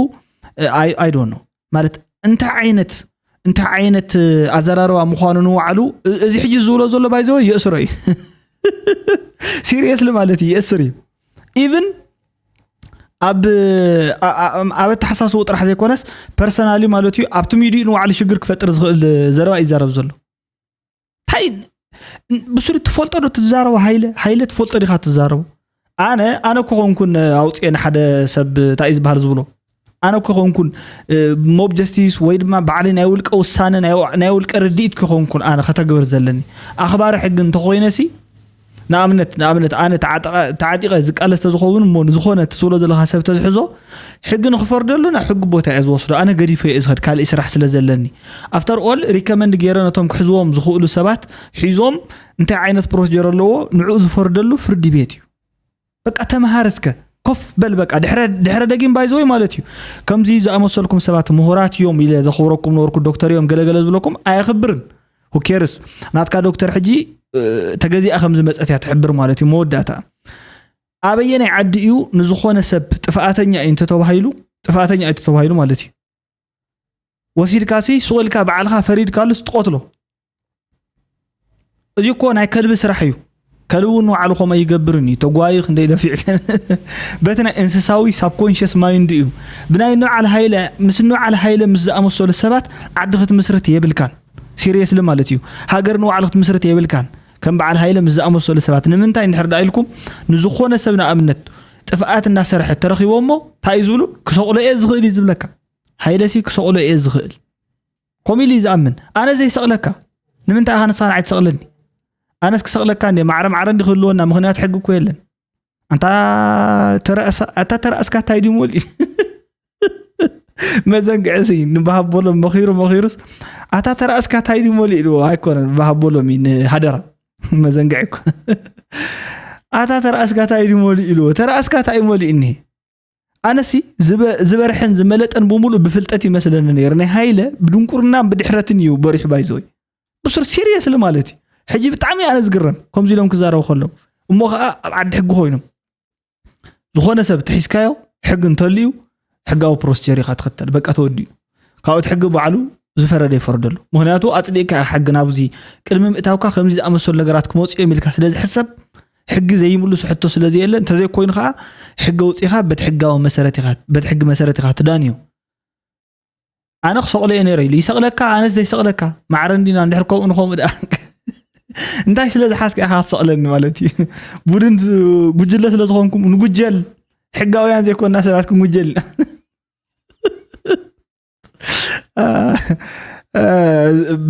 ኣይዶኖ ማለት እንታይ ዓይነት እንታይ ዓይነት ኣዘራርባ ምዃኑ ንባዕሉ፣ እዚ ሕጂ ዝብሎ ዘሎ ባይዘወ የእስሮ እዩ። ሲሪየስሊ ማለት እዩ፣ የእስር እዩ። ኢቭን ኣብ ኣብ ኣተሓሳስቡ ጥራሕ ዘይኮነስ፣ ፐርሰናሊ ማለት እዩ፣ ኣብቲ ሚዲኡ ንባዕሉ ሽግር ክፈጥር ዝኽእል ዘረባ ይዛረብ ዘሎ። እንታይ ብሱሪ ትፈልጦ ዶ ትዛረቦ? ሃይለ ሃይለ ትፈልጦ ዲኻ ትዛረቦ? ኣነ ኣነ እኮ ኮንኩን ኣውፅኤ ንሓደ ሰብ እንታይ እዩ ዝበሃል ዝብሎ፣ ኣነ እኮ ኮንኩን ሞብ ጀስቲስ ወይ ድማ ባዕለይ ናይ ውልቀ ውሳነ ናይ ውልቀ ርድኢት ኮንኩን ኣነ ከተግብር ዘለኒ ኣኽባሪ ሕጊ እንተኮይነሲ፣ ንኣብነት ንኣብነት ኣነ ተዓጢቐ ዝቃለስ ተዝኸውን እሞ ንዝኾነ ትብሎ ዘለኻ ሰብ ተዝሕዞ፣ ሕጊ ንኽፈርደሉ ናብ ሕጊ ቦታ እየ ዝወስዶ። ኣነ ገዲፈ እየ ዝኸድ ካልእ ስራሕ ስለ ዘለኒ። ኣፍተር ኦል ሪከመንድ ገይረ ነቶም ክሕዝዎም ዝኽእሉ ሰባት ሒዞም እንታይ ዓይነት ፕሮሲጀር ኣለዎ ንዕኡ ዝፈርደሉ ፍርዲ ቤት እዩ። በቃ ተምሃር እስከ ኮፍ በል በቃ ድሕረ ድሕረ ደጊም ባይዘወይ ማለት እዩ። ከምዚ ዝኣመሰልኩም ሰባት ምሁራት እዮም ኢለ ዘኽብረኩም ነበርኩ። ዶክተር እዮም ገለገለ ዝብለኩም ኣየኽብርን። ሁኬርስ ናትካ ዶክተር ሕጂ ተገዚኣ ከም ዝመፀት እያ ትሕብር ማለት እዩ። መወዳእታ ኣበየናይ ዓዲ እዩ ንዝኾነ ሰብ ጥፍኣተኛ እዩ እንተተባሂሉ ጥፍኣተኛ እዩ እንተተባሂሉ ማለት እዩ ወሲድካሲ ሱቕ ኢልካ ባዕልኻ ፈሪድካሉስ ትቐትሎ። እዚ እኮ ናይ ከልቢ ስራሕ እዩ። ከልቢ እውን ንባዕሉ ከምኡ ይገብርን እዩ። ተጓዩ ክንደይ ደፊዕ በቲ ናይ እንስሳዊ ሳብኮንሽስ ማይንድ እዩ። ብናይ ንበዓል ሃይለ ምስ ንበዓል ሃይለ ምስ ዝኣመሰሉ ሰባት ዓዲ ክትምስርት የብልካን። ሲሪየስሊ ማለት እዩ። ሃገር ንባዕሉ ክትምስርት የብልካን። ከም በዓል ሃይለ ምስ ዝኣመሰሉ ሰባት ንምንታይ እንድሕር ደኣ ኢልኩም ንዝኾነ ሰብ ንኣብነት ጥፍኣት እናሰርሐ ተረኺቦ እሞ እንታይ እዩ ዝብሉ ክሰቕሎ እየ ዝኽእል እዩ ዝብለካ። ሃይለሲ ክሰቕሎ እየ ዝኽእል ከምኡ ኢሉ እዩ ዝኣምን። ኣነ ዘይሰቕለካ ንምንታይ ኣኻ ንስኻ ንዓይ ትሰቕለኒ? ኣነስ ክሰቕለካ እንደ ማዕረ ማዕረ እንዲ ክህልወና ምኽንያት ሕጊ እኮ የለን። ኣንታ ተረእሳ ኣታ ተረእስካ ታይ ድዩ ሞሊ መዘንግዕሲ ንባሃቦሎም መኺሩ መኺሩስ ኣታ ተረእስካ ታይ ድዩ ሞሊ ኢልዎ ኣይኮነን ባሃቦሎም ንሃደራ መዘንግዕ እኮ ኣታ ተረእስካ ታይ ድዩ ሞሊ ኢልዎ ተረእስካ ታይ ሞሊ እኒ ኣነሲ ዝበርሐን ዝመለጠን ብምሉእ ብፍልጠት ይመስለኒ ነይሩ። ናይ ሃይለ ብድንቁርናን ብድሕረትን እዩ በሪሑ ባይዘወይ ብሱር ሲሪየስሊ ማለት እዩ። ሕጂ ብጣዕሚ ኣነ ዝግረም ከምዚ ኢሎም ክዛረቡ ከለዉ እሞ ከዓ ኣብ ዓዲ ሕጊ ኮይኖም ዝኾነ ሰብ ተሒዝካዮ ሕጊ እንተልዩ ሕጋዊ ፕሮሲጀር ኢኻ ትኽተል በቃ ተወዲኡ። ካብኡ እቲ ሕጊ ባዕሉ ዝፈረደ ይፈርደሉ። ምኽንያቱ ኣፅዲቕካ ኢኻ ሕጊ ናብዚ ቅድሚ ምእታውካ ከምዚ ዝኣመሰሉ ነገራት ክመፁ እዮም ኢልካ ስለ ዝሕሰብ ሕጊ ዘይምልሱ ሕቶ ስለ ዘየለ እንተዘይኮይኑ ከዓ ሕጊ ኣውፂኻ በቲ ሕጋዊ መሰረት ኢኻ በቲ ሕጊ መሰረት ኢኻ ትዳንዮ። ኣነ ክሰቕሎ እየ ነይረ ኢሉ ይሰቕለካ ኣነስ ዘይሰቕለካ ማዕረ እንዲና እንድሕር ከምኡ ንኸምኡ ደኣ እንታይ ስለ ዝሓዝካ ኢኻ ክትሰቕለኒ ማለት እዩ። ቡድን ጉጅለ ስለ ዝኾንኩም ንጉጀል ሕጋውያን ዘይኮንና ሰባት ክንጉጀል ኢና።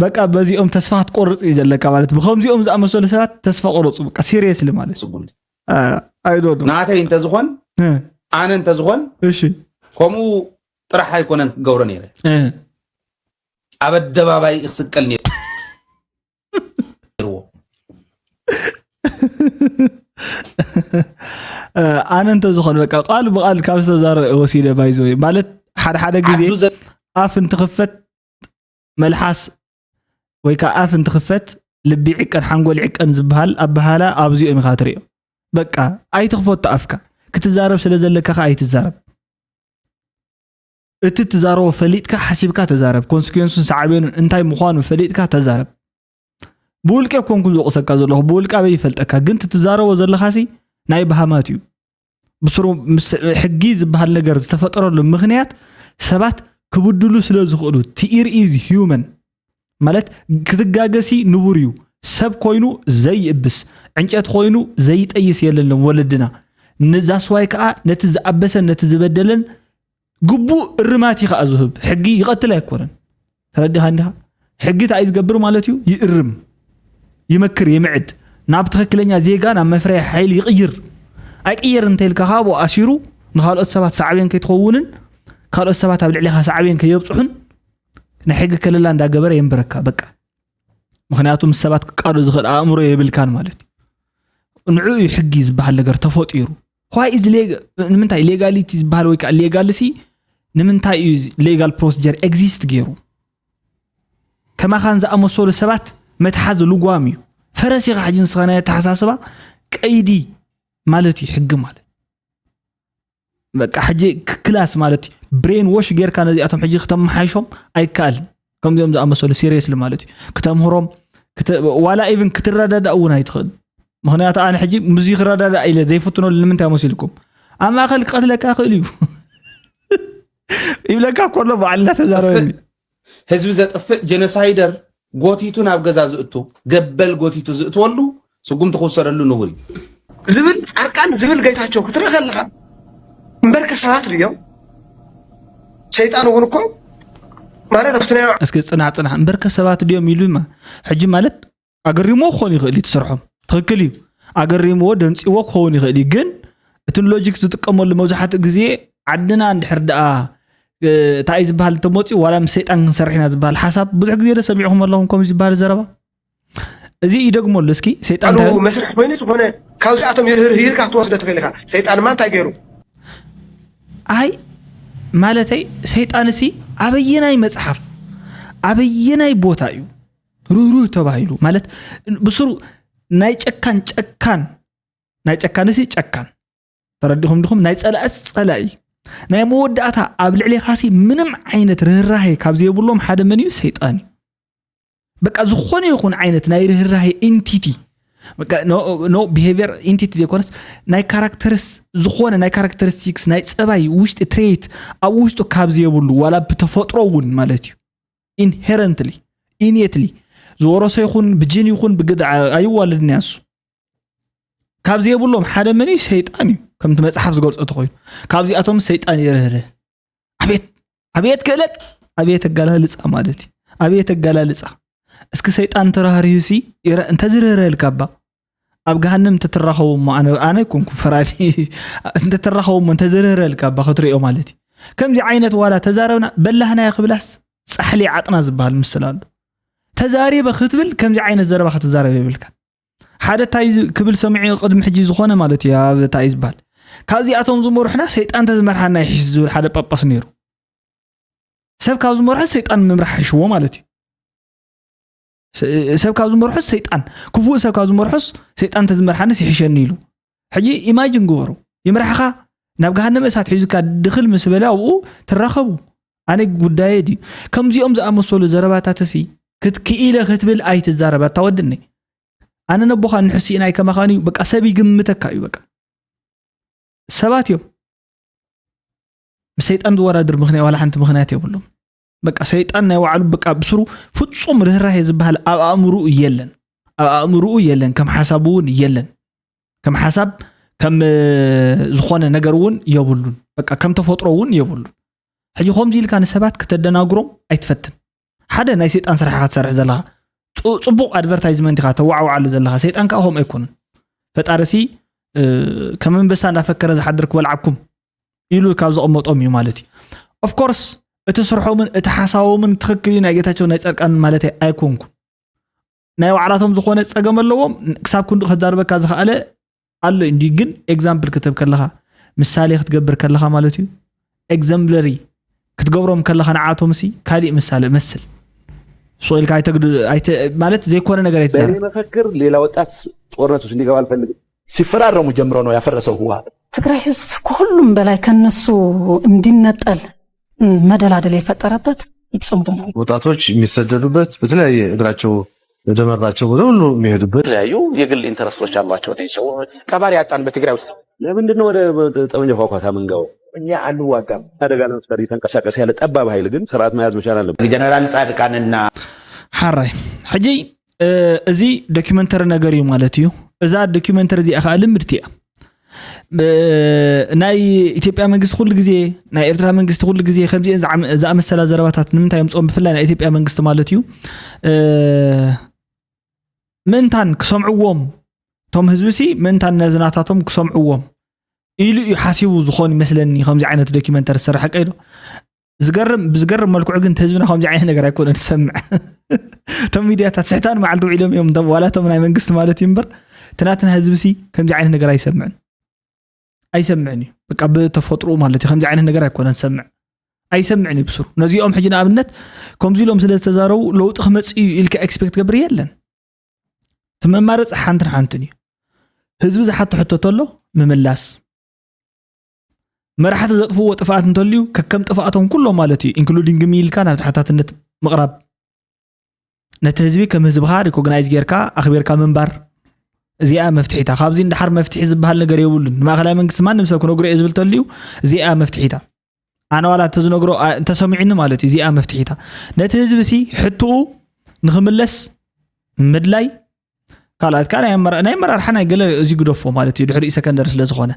በቃ በዚኦም ተስፋ ክትቆርፅ እዩ ዘለካ ማለት ብከምዚኦም ዝኣመሰሉ ሰባት ተስፋ ቆረፁ በቃ ሲሪየስሊ ማለት እዩ። ናተይ እንተዝኾን ኣነ እንተዝኾን እሺ ከምኡ ጥራሕ ኣይኮነን ክገብሮ ነይረ ኣብ ኣደባባይ ክስቀል ነይርዎ ኣነ እንተዝኾን በቃ ቃል ብቃል ካብ ዝተዛረበ ወሲደ ባይዘወይ ማለት ሓደ ሓደ ግዜ ኣፍ እንትኽፈት መልሓስ ወይ ከዓ ኣፍ እንትኽፈት ልቢ ይዕቀን ሓንጎል ይዕቀን ዝበሃል ኣበሃላ ኣብዚኦም ኢኻ ትሪኦ። በቃ ኣይትኽፈቶ ኣፍካ ክትዛረብ ስለ ዘለካ ከዓ ኣይትዛረብ። እቲ ትዛረቦ ፈሊጥካ ሓሲብካ ተዛረብ። ኮንስኩንሱን ሳዕቤኑን እንታይ ምዃኑ ፈሊጥካ ተዛረብ። ብውልቀ ኮንኩ ዝወቕሰካ ዘለኹ ብውልቀ ኣበይ ይፈልጠካ ግን ትትዛረቦ ዘለኻሲ ናይ በሃማት እዩ። ብስሩ ምስ ሕጊ ዝበሃል ነገር ዝተፈጠረሉ ምኽንያት ሰባት ክብድሉ ስለ ዝኽእሉ ትኢር ኢዝ ሂውመን ማለት ክትጋገሲ ንቡር እዩ። ሰብ ኮይኑ ዘይእብስ ዕንጨት ኮይኑ ዘይጠይስ የለለም ወለድና ንዛስዋይ ከዓ ነቲ ዝኣበሰን ነቲ ዝበደለን ግቡእ እርማት እዩ ከዓ ዝህብ። ሕጊ ይቐትል ኣይኮነን። ተረዲኻ እንዲኻ? ሕጊ እንታይ እዩ ዝገብር ማለት እዩ? ይእርም፣ ይመክር፣ ይምዕድ፣ ናብ ትኽክለኛ ዜጋ ናብ መፍረያ ሓይሊ ይቕይር። ኣይቅየር እንተይልካ ከዓ ብኡ ኣሲሩ ንካልኦት ሰባት ሳዕቤን ከይትኸውንን ካልኦት ሰባት ኣብ ልዕሊኻ ሳዕቤን ከየብፅሑን ናይ ሕጊ ከለላ እንዳገበረ የንብረካ። በቃ ምኽንያቱ ምስ ሰባት ክቃዶ ዝኽእል ኣእምሮ የብልካን ማለት እዩ። ንዕኡ እዩ ሕጊ ዝበሃል ነገር ተፈጢሩ። ዋይ ኢዝ ንምንታይ ሌጋሊቲ ዝበሃል ወይ ከዓ ሌጋልሲ ንምንታይ እዩ ሌጋል ፕሮሲጀር ኤግዚስት ገይሩ? ከማኻን ዝኣመሰሉ ሰባት መትሓዚ ልጓም እዩ። ፈረስ ኢኻ ሕጂ ንስኻ ናይ ኣተሓሳስባ ቀይዲ ማለት እዩ ሕጊ ማለት። በቃ ሕጂ ክላስ ማለት እዩ። ብሬን ዎሽ ጌርካ ነዚኣቶም ሕጂ ክተመሓይሾም ኣይከኣልን። ከምዚኦም ዝኣመሰሉ ሲሪየስሊ ማለት እዩ። ክተምህሮም፣ ክተ-፣ ዋላ ኢቭን ክትረዳዳእ እውን ኣይትኽእል። ምኽንያቱ ኣነ ሕጂ ምዚ ክረዳዳእ ኢለ ዘይፍትነሉ ንምንታይ መሲልኩም? ኣብ ማእከል ክቐትለካ ይኽእል እዩ። ይብለካ ከሎ በዓል እናተዛረበኒ። ህዝቢ ዘጥፍእ ጀኖሳይደር ጎቲቱ ናብ ገዛ ዝእቱ፣ ገበል ጎቲቱ ዝእትወሉ ስጉምቲ ክውሰደሉ ንቡር እዩ። ዝብል ፃርቃን ዝብል ጌታቸው ክትርኢ ከለኻ እምበርከ ሰባት ድዮም? ሰይጣን እውን እኮ ማለት ኣብቲ ናይ እስኪ ጽናሕ ጽናሕ እምበርከ ሰባት ድዮም ኢሉማ ሕጂ ማለት ኣገሪሞ ክኾን ይኽእል እዩ ትሰርሖም ትኽክል እዩ ኣገሪምዎ ደንፂዎ ክኸውን ይኽእል እዩ ግን እቲ ሎጂክ ዝጥቀመሉ መብዛሕትኡ ግዜ ዓድና እንድሕር ደኣ እንታይ እዩ ዝበሃል እንተመፅኡ ዋላ ምስ ሰይጣን ክንሰርሕ ኢና ዝበሃል ሓሳብ ብዙሕ ግዜ ዶ ሰሚዕኹም ኣለኹም ከምኡ ዝበሃል ዘረባ እዚ ይደግመሉ እስኪ ሰይጣን ቃሉ እንታይ መስርሕ ኮይኑ ዝኾነ ካብዚኣቶም ይርህርህ ኢልካ ክትወስዶ ትኽእል ኢኻ። ሰይጣንማ እንታይ ገይሩ? ኣይ ማለተይ ሰይጣንሲ ኣበየናይ መፅሓፍ ኣበየናይ ቦታ እዩ ርህሩህ ተባሂሉ ማለት ብስሩ ናይ ጨካን ጨካን ናይ ጨካንሲ ጨካን ተረዲኹም ድኹም ናይ ፀላእስ ፀላኢ ናይ መወዳእታ ኣብ ልዕሌኻሲ ምንም ዓይነት ርህራሄ ካብ ዘይብሎም ሓደ መን እዩ ሰይጣን እዩ በቃ ዝኾነ ይኹን ዓይነት ናይ ርህራሄ ኢንቲቲ no behavior ኢንቲቲ ዘይኮነስ ናይ ካራክተርስ ዝኾነ ናይ ካራክተሪስቲክስ ናይ ፀባይ ውሽጢ ትሬት ኣብ ውሽጡ ካብ ዘይብሉ ዋላ ብተፈጥሮ እውን ማለት እዩ inherently innately ዝወረሶ ይኹን ብጅን ይኹን ብግድዓ ኣይዋለድን ያሱ ካብ ዘይብሎም ሓደ መን እዩ ሰይጣን እዩ ከምቲ መፅሓፍ ዝገልፆ ተኮይኑ ካብዚኣቶም ሰይጣን ይርህርህ ኣቤት ኣቤት ክእለት ኣቤት ኣገላልፃ ማለት እዩ ኣቤት ኣገላልፃ እስኪ ሰይጣን ተራህሪሁሲ እንተዝርህረልካ ባ ኣብ ገሃንም እንተትራኸቡ እሞ ኣነ ኣነ ኣይኮንኩ ፈራዲ እንተትራኸቡ እሞ እንተዝርህረልካ ባ ክትሪኦ ማለት እዩ ከምዚ ዓይነት ዋላ ተዛረብና በላህናያ ክብላስ ፃሕሊ ዓጥና ዝበሃል ምስል ኣሎ ተዛሪበ ክትብል ከምዚ ዓይነት ዘረባ ክትዛረብ የብልካ ሓደ ታይ ክብል ሰሚዑ ቅድሚ ሕጂ ዝኾነ ማለት እዩ ኣብ ታይ ዝበሃል ካብዚኣቶም ዝመርሑና ሰይጣን ተዝመርሓና ይሕሽ ዝብል ሓደ ጳጳስ ነይሩ ሰብ ካብ ዝመርሖ ሰይጣን ምምራሕ ይሕሽዎ ማለት እዩ ሰብ ካብ ዝመርሖ ሰይጣን ክፉእ ሰብ ካብ ዝመርሖስ ሰይጣን ተዝመርሓንስ ይሕሸኒ ኢሉ ሕጂ ኢማጅን ግበሩ ይምራሕኻ ናብ ገሃነመ እሳት ሒዙካ ድኽል ምስ በለ ኣብኡ ትራኸቡ ኣነ ጉዳየ ድዩ ከምዚኦም ዝኣመሰሉ ዘረባታትሲ ክትክኢለ ክትብል ኣይትዛረብ ኣታ ወድኒ ኣነ ነቦኻ ንሕሲእናይ ከማኻን እዩ በቃ ሰብ ይግምተካ እዩ በቃ ሰባት እዮም ምስ ሰይጣን ዝወዳድር ምክንያት ዋላ ሓንቲ ምክንያት የብሎም በቃ ሰይጣን ናይ ባዕሉ በቃ ብስሩ ፍጹም ርህራሄ ዝበሃል ኣብ ኣእምሩኡ የለን ኣብ ኣእምሩኡ የለን ከም ሓሳቡ እውን የለን ከም ሓሳብ ከም ዝኾነ ነገር እውን የብሉን በቃ ከም ተፈጥሮ እውን የብሉን ሕጂ ከምዚ ኢልካ ንሰባት ከተደናግሮም ኣይትፈትን ሓደ ናይ ሰይጣን ስራሕ ኢኻ ትሰርሕ ዘለኻ ጽቡቕ ኣድቨርታይዝመንት ኢኻ ተዋዕዋዓሉ ዘለኻ ሰይጣን ከዓ ከምኡ ኣይኮኑን ፈጣርሲ ከም ኣንበሳ እንዳፈከረ ዝሓድር ክበልዓኩም ኢሉ ካብ ዘቐመጦም እዩ ማለት እዩ ኦፍኮርስ እቲ ስርሖምን እቲ ሓሳቦምን ትኽክል እዩ ናይ ጌታቸው ናይ ጸርቃን ማለት ኣይኮንኩ ናይ ባዕላቶም ዝኾነ ጸገም ኣለዎም ክሳብ ክንዱ ከዛርበካ ዝኸኣለ ኣሎ እንዲ ግን ኤግዛምፕል ክትብ ከለኻ ምሳሌ ክትገብር ከለኻ ማለት እዩ ኤግዘምፕለሪ ክትገብሮም ከለኻ ንዓቶም ሲ ካሊእ ምሳሌ መስል ሱቕ ኢልካ ኣይተግድ ኣይተ ማለት ዘይኮነ ነገር ኣይትዛረብ በእኔ መፈክር ሌላ ወጣት ጦርነት ውስጥ እንዲገባ አልፈልግም። ሲፈራረሙ ጀምሮ ነው ያፈረሰው ህወሓት። ትግራይ ህዝብ ከሁሉም በላይ ከነሱ እንዲነጠል መደላደል የፈጠረበት ይጽምዶ ነው። ወጣቶች የሚሰደዱበት በተለያየ እግራቸው ወደ መራቸው ወደ ሁሉ የሚሄዱበት የተለያዩ የግል ኢንተረስቶች አሏቸው እነዚህ ሰዎች። ቀባሪ ያጣን በትግራይ ውስጥ ለምንድን ነው ወደ ጠመንጃ ኳኳታ ምንገባው? እኛ አንዋጋም። አደጋ ለመፍጠር እየተንቀሳቀሰ ያለ ጠባብ ኃይል ግን ስርዓት መያዝ መቻል አለበት። ጀነራል ጻድቃንና ሓራይ ሕጂ እዚ ዶኪመንተሪ ነገር እዩ ማለት እዩ እዛ ዶኪመንተሪ እዚኣ ከዓ ልምድቲ እያ ናይ ኢትዮጵያ መንግስቲ ኩሉ ግዜ ናይ ኤርትራ መንግስቲ ኩሉ ግዜ ከምዚአን ዝኣመሰላ ዘረባታት ንምንታይ የምፅኦም ብፍላይ ናይ ኢትዮጵያ መንግስቲ ማለት እዩ ምእንታን ክሰምዕዎም እቶም ህዝቢ ሲ ምእንታን ነዚ ናታቶም ክሰምዕዎም ኢሉ እዩ ሓሲቡ ዝኾን ይመስለኒ ከምዚ ዓይነት ዶኪመንተሪ ዝሰርሕ ቀይዶ ዝገርም ብዝገርም መልክዑ ግን ህዝብና ከምዚ ዓይነት ነገር ኣይኮነ ዝሰምዕ እቶም ሚድያታት ስሕታን መዓልቲ ውዒሎም እዮም ዋላ እቶም ናይ መንግስቲ ማለት እዩ እምበር ትናትና ህዝቢ ሲ ከምዚ ዓይነት ነገር ኣይሰምዕን ኣይሰምዕን እዩ በቃ ብተፈጥሮ ማለት እዩ ከምዚ ዓይነት ነገር ኣይኮነ ዝሰምዕ ኣይሰምዕን እዩ ብስሩ ነዚኦም ሕጂ ንኣብነት ከምዚ ኢሎም ስለ ዝተዛረቡ ለውጢ ክመፅእ እዩ ኢልካ ኤክስፔክት ገብር የለን እቲ መማረፂ ሓንትን ሓንትን እዩ። ህዝቢ ዝሓቶ ሕቶ ተሎ ምምላስ፣ መራሕቲ ዘጥፍዎ ጥፍኣት እንተልዩ ከከም ጥፍኣቶም ኩሎም ማለት እዩ፣ ኢንክሉዲንግ ሚ ኢልካ ናብ ተሓታትነት ምቕራብ፣ ነቲ ህዝቢ ከም ህዝብኻ ሪኮግናይዝ ጌርካ ኣኽቢርካ ምንባር። እዚኣ መፍትሒታ። ካብዚ ንደሓር መፍትሒ ዝበሃል ነገር የብሉን። ንማእኸላይ መንግስቲ ማንም ሰብ ክነግሮ እየ ዝብል ተልዩ፣ እዚኣ መፍትሒታ። ኣነ ዋላ እንተዝነግሮ፣ ኣ፣ እንተሰሚዑኒ ማለት እዩ፣ እዚኣ መፍትሒታ። ነቲ ህዝቢ ሲ ሕትኡ ንኽምለስ ምድላይ። ካልኣት ከኣ ናይ ኣመራ-፣ ናይ ኣመራርሓ ናይ ገለ እዚ ግደፎ ማለት እዩ፣ ድሕሪኡ ሰከንደሪ ስለ ዝኾነ።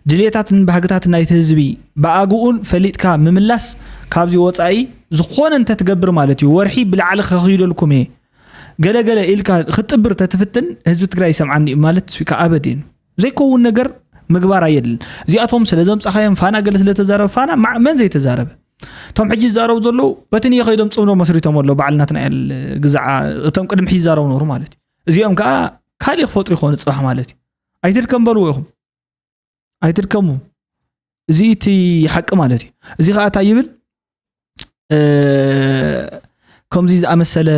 ድልየታትን ባህግታትን ናይቲ ህዝቢ ብኣግኡን ፈሊጥካ ምምላስ፣ ካብዚ ወጻኢ ዝኾነ እንተትገብር ማለት እዩ፣ ወርሒ ብላዕሊ ከኽይደልኩም እየ፣ ገለ ገለ ኢልካ ክትጥብር ተትፍትን፣ ህዝቢ ትግራይ ይሰምዓኒ እዩ ማለት እሱ ከኣ ኣበድ እዩ። ዘይከውን ነገር ምግባር ኣየድልን። እዚኣቶም ስለ ዘምጻኻዮም፣ ፋና ገለ ስለ ተዛረበ፣ ፋና ማዕ-፣ መን ዘይተዛረበ? እቶም ሕጂ ይዛረቡ ዘለዉ፣ በቲ ንየ ከይዶም ጽምዶ መስሪቶም ኣለዉ፣ በዓል ናትናኤል ግዛዓ፣ እቶም ቅድሚ ሕጂ ይዛረቡ ነበሩ ማለት እዩ። እዚኦም ከኣ ካሊእ ክፈጥሩ ይኾኑ ጽባሕ ማለት እዩ። ኣይትድከም በልዎ ኢኹም። ኣይትድከሙ። እዚ እቲ ሓቂ ማለት እዩ። እዚ ከኣ እንታይ ይብል? እ፣ ከምዚ ዝኣመሰለ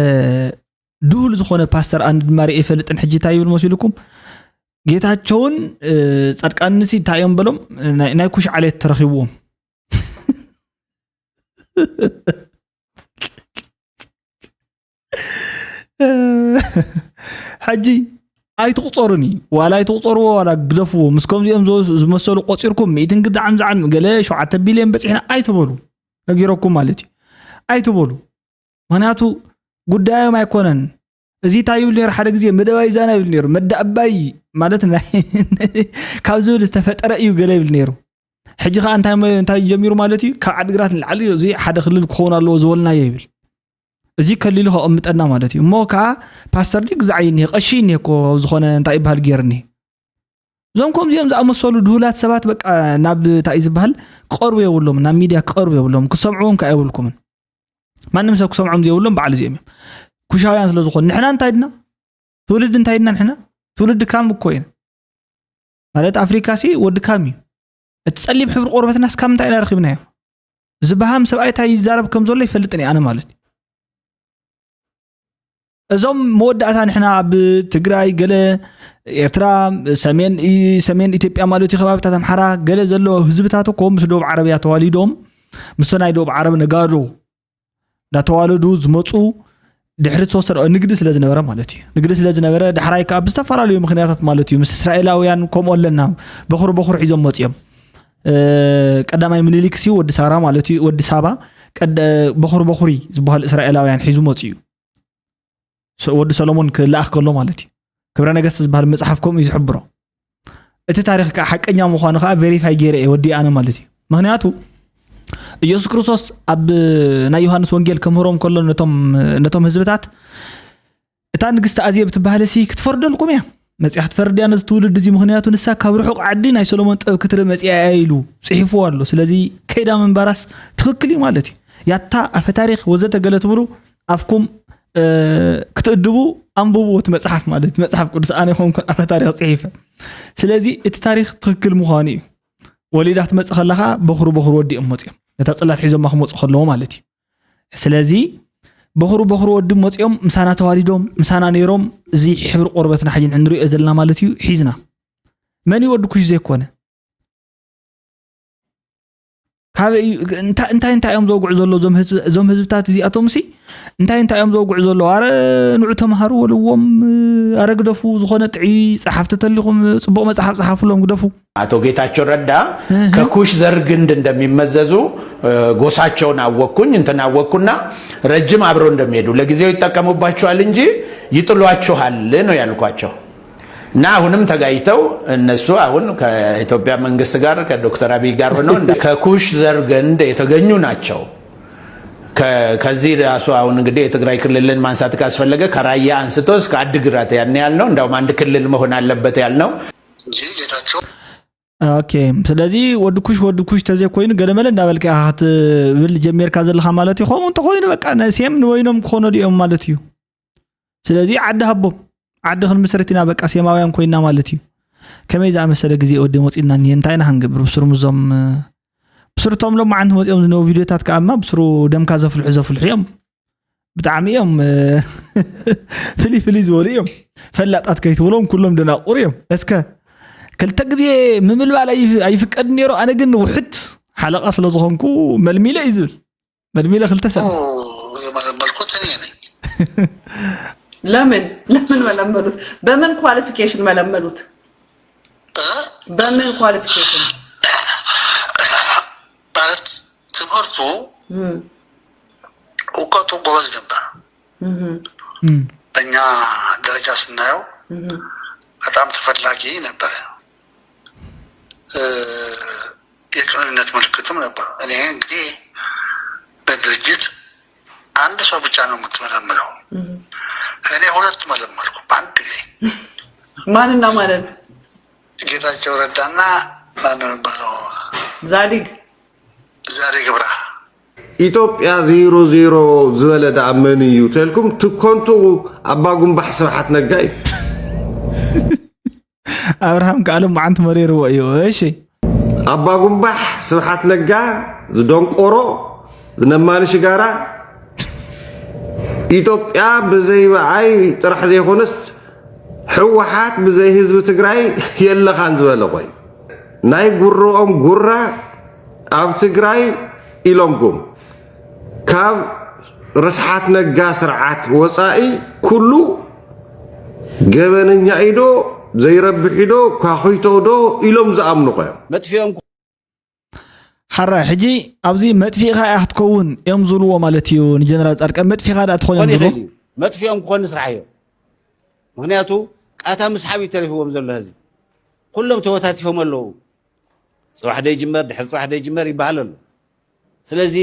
ድሁል ዝኾነ ፓስተር ኣነ ድማ ርእየ ይፈልጥን፣ ሕጂ እንታይ ይብል መሲልኩም? ጌታቸውን፣ እ፣ ጻድቃንንሲ እንታይ እዮም በሎም? ናይ፣ ናይ ኩሽ ዓሌት ተረኺብዎም። ሕጂ ኣይትቑጸሩኒ፣ ዋላ ኣይትቑጸርዎ፣ ዋላ ግደፍዎ። ምስ ከምዚኦም ዝወ-፣ ዝመሰሉ ቆጺርኩም፣ ሚእትን ግዳዕም ዝዓን ገለ ሸውዓተ ቢልዮን በጺሕና ኣይትበሉ። ነጊረኩም ማለት እዩ። ኣይትበሉ። ምኽንያቱ ጉዳዮም ኣይኮነን። እዚ እንታይ ይብል ነይሩ? ሓደ ግዜ መደባይ ዛና ይብል ነይሩ። መዳ ኣባይ ማለት ናይ ካብ ዝብል ዝተፈጠረ እዩ ገለ ይብል ነይሩ። ሕጂ ከኣ እንታይ መ-፣ እንታይ ጀሚሩ ማለት እዩ? ካብ ዓድግራት ንላዕሊ እዚ ሓደ ክልል ክኸውን ኣለዎ ዝበልናዮ ይብል። እዚ ከሊሉ ከቐምጠና ማለት እዩ። እሞ ከኣ ፓስተር ድዩ ግዛዕ እዩ እኒሄ፣ ቀሺ እዩ እኒሄ እኮ ዝኾነ እንታይ ይበሃል ገይሩ እኒሄ። እዞም ከምዚኦም ዝኣመሰሉ ድሁላት ሰባት በቃ ናብ እንታይ እዩ ዝበሃል ክቐርቡ የብሎም፣ ናብ ሚድያ ክቐርቡ የብሎም፣ ክትሰምዕዎም ከኣ የብልኩምን። ማንም ሰብ ክሰምዖም ዘይብሎም በዓል እዚኦም እዮም። ኩሻውያን ስለ ዝኾኑ። ንሕና እንታይ ድና? ትውልዲ እንታይ ድና ንሕና? ትውልዲ ካም እኮ ኢና። ማለት ኣፍሪካ ሲ ወዲ ካም እዩ። እቲ ጸሊም ሕብሪ ቆርበትናስ ካብ ምንታይ ኢና ረኺብናዮ? እዚ በሃም ሰብኣይ እንታይ ይዛረብ ከም ዘሎ ይፈልጥን እየ ኣነ ማለት እዩ። እዞም መወዳእታ ንሕና ኣብ ትግራይ ገለ ኤርትራ፣ ሰሜን ኢ-፣ ሰሜን ኢትዮጵያ ማለት እዩ፣ ከባብታት ኣምሓራ ገለ ዘሎ ህዝብታት እኮ ምስ ደቡብ ዓረብያ ተዋሊዶም፣ ምስቶ ናይ ደቡብ ዓረብ ነጋዶ እንዳተዋለዱ ዝመፁ ድሕሪ ዝተወሰነ ንግዲ ስለ ዝነበረ ማለት እዩ። ንግዲ ስለ ዝነበረ ዳሕራይ ከዓ ብዝተፈላለዩ ምኽንያታት ማለት እዩ ምስ እስራኤላውያን ከምኡ ኣለና በኹሪ በኹሪ ሒዞም መፅዮም። እ፣ ቀዳማይ ምኒልክ ሲ ወዲ ሳራ ማለት እዩ፣ ወዲ ሳባ ቀደ-፣ በኹሪ በኹሪ ዝበሃል እስራኤላውያን ሒዙ መፅኡ እዩ። ሶ-፣ ወዲ ሰሎሞን ክለኣኽ ከሎ ማለት እዩ። ክብረ ነገስት ዝበሃል መፅሓፍ ከምኡ እዩ ዝሕብሮ። እቲ ታሪኽ ከዓ ሓቀኛ ምዃኑ ከዓ ቬሪፋይ ገይረ እየ ወዲ ኣነ ማለት እዩ። ምኽንያቱ ኢየሱስ ክርስቶስ ኣብ ናይ ዮሃንስ ወንጌል ከምህሮም ከሎ ነቶም፣ ነቶም ህዝብታት፣ "እታ ንግስቲ ኣዜብ ትበሃለሲ ክትፈርደልኩም እያ። መፂኣ ክትፈርድ እያ ነዚ ትውልድ እዚ፣ ምኽንያቱ ንሳ ካብ ርሑቕ ዓዲ ናይ ሰሎሞን ጥበብ ክትርኢ መፂኣ እያ" ኢሉ ፅሒፍዎ ኣሎ። ስለዚ ከይዳ ምንባራስ ትኽክል እዩ ማለት እዩ። ያታ፣ ኣፈ ታሪኽ ወዘተ ገለ ትብሉ ኣፍኩም፣ እ፣ ክትእድቡ ኣንብብዎ እቲ መፅሓፍ ማለት፣ መፅሓፍ ቅዱስ ኣነ ይኹንኩን ኣፈ ታሪኽ ፅሒፈ። ስለዚ እቲ ታሪኽ ትኽክል ምዃኑ እዩ። ወሊዳ ክትመፅእ ከላ ኸዓ በኹሪ በኹሪ ወዲኦም መፅኦም። ነታ ፅላት ሒዞማ ክመፁ ከለዉ ማለት እዩ። ስለዚ በኹሪ በኹሪ ወዲ መፅኦም ምሳና ተዋሊዶም፣ ምሳና ነይሮም፣ እዚ ሕብሪ ቆርበትና ሕጂ ንሪኦ ዘለና ማለት እዩ፣ ሒዝና። መን እዩ ወዲ ኩሽ ዘይኮነ? ካበይ እዩ? እንታ-፣ እንታይ እንታይ እዮም ዘውግዑ ዘለዉ እዞም ህዝቢ-፣ እዞም ህዝብታት እዚኣቶም ሲ? እንታይ እንታይ እዮም ዘውግዑ ዘለዉ? ኣረ ንዑ ተምሃሩ በልዎም፣ ኣረ ግደፉ፣ ዝኾነ ጥዑይ ጸሓፍቲ ተሊኹም ጽቡቕ መጽሓፍ ጸሓፉሎም፣ ግደፉ። አቶ ጌታቸው ረዳ እህ። ከኩሽ ዘር ግንድ እንደሚመዘዙ፣ እ፣ ጎሳቸውን አወቅኩኝ፣ እንትን አወቅኩና ረጅም አብረው እንደሚሄዱ፣ ለጊዜው ይጠቀሙባችኋል እንጂ ይጥሏችኋል ነው ያልኳቸው። እና አሁንም ተጋጭተው እነሱ አሁን ከኢትዮጵያ መንግስት ጋር ከዶክተር አብይ ጋር ሆነው እንደ ከኩሽ ዘር ግንድ የተገኙ ናቸው። ከ-፣ ከዚህ ራሱ አሁን እንግዲህ የትግራይ ክልልን ማንሳት ካስፈለገ ከራያ አንስቶ እስከ አድግራት ያን ያልነው፣ እንዳውም አንድ ክልል መሆን አለበት ያልነው እንጂ ጌታቸው ኦኬ፣ ስለዚ ወዲ ኩሽ፣ ወዲ ኩሽ ተዘይኮይኑ ገለመለ እንዳበልካ ኢኻ ክትብል ጀሚርካ ዘለኻ ማለት እዩ። ከምኡ እንተኾይኑ በቃ ነ-፣ ሴም ንበይኖም ክኾኑ ድዮም ማለት እዩ። ስለዚ ዓዲ ሃቦም፣ ዓዲ ክንምስርት ኢና በቃ ሴማውያን ኮይና ማለት እዩ። ከመይ ዝኣመሰለ ግዜ ወዲ መፂና እኒሄ፣ እንታይ ኢና ክንገብር? ብስሩ ምዞም፣ ብስሩ እቶም ሎማዓንቲ መፂኦም ዝነበሩ ቪድዮታት ከኣማ ብስሩ ደምካ ዘፍልሑ ዘፍልሑ እዮም። ብጣዕሚ እዮም ፍልይ ፍልይ ዝበሉ እዮም። ፈላጣት ከይትብሎም ኩሎም ደናቁር እዮም። እስከ ክልተ ግዜ ምምልባል ኣይፍቀድ ነይሩ። ኣነ ግን ውሕድ ሓለቃ ስለዝኾንኩ መልሚለ እዩ ዝብል። መልሚለ ክልተ ሰብ የመለመልኩት እኔ ነኝ። ለምን ለምን መለመሉት? በምን ኳሊፊኬሽን መለመሉት? በምን ኳሊፊኬሽን? ማለት ትምህርቱ እውቀቱ ጎበዝ ነበር። በእኛ ደረጃ ስናየው በጣም ተፈላጊ ነበረ። የቅንነት ምልክትም ነበር። እኔ እንግዲህ በድርጅት አንድ ሰው ብቻ ነው የምትመለምለው። እኔ ሁለት መለመልኩ በአንድ ጊዜ። ማንና ማንን? ጌታቸው ረዳና ማነው የሚባለው? ዛዲግ። ዛዲግ ብርሃ። ኢትዮጵያ ዜሮ ዜሮ ዝበለ ደኣ መን እዩ ተልኩም ትኮንቱ ኣባ ጉንባሕ ስብሓት ነጋ እዩ። ኣብርሃም ከኣሎም መዓንቲ መሪርዎ እዩ። እሺ ኣባ ጉንባሕ ስብሓት ነጋ ዝደንቆሮ ዝነማሊ ሽጋራ ኢትዮጵያ ብዘይ በኣይ ጥራሕ ዘይኮነስ ህወሓት ብዘይ ህዝቢ ትግራይ የለኻን ዝበለ ቆይ ናይ ጉሮኦም ጉራ ኣብ ትግራይ ኢሎምኩም ካብ ርስሓት ነጋ ስርዓት ወፃኢ ኩሉ ገበነኛ ኢዶ ዘይረብሕ ኢዶ ኳኹይቶ ዶ ኢሎም ዝኣምኑ ቆዮም መጥፊኦም ሓራይ ሕጂ ኣብዚ መጥፊእኻ እያ ክትከውን እዮም ዝብልዎ ማለት እዩ። ንጀነራል ፃድቃን መጥፊኻ ዳ ትኾን እዮም ዝብልዎ። መጥፊኦም ክኾን ንስራሕ እዮም። ምክንያቱ ቃታ ምስሓብ እዩ ተሪፍዎም ዘሎ ህዚ ኩሎም ተወታቲፎም ኣለዉ። ፅባሕ ደይጅመር ድሕሪ ፅባሕ ደይጅመር ይበሃል ኣሎ። ስለዚ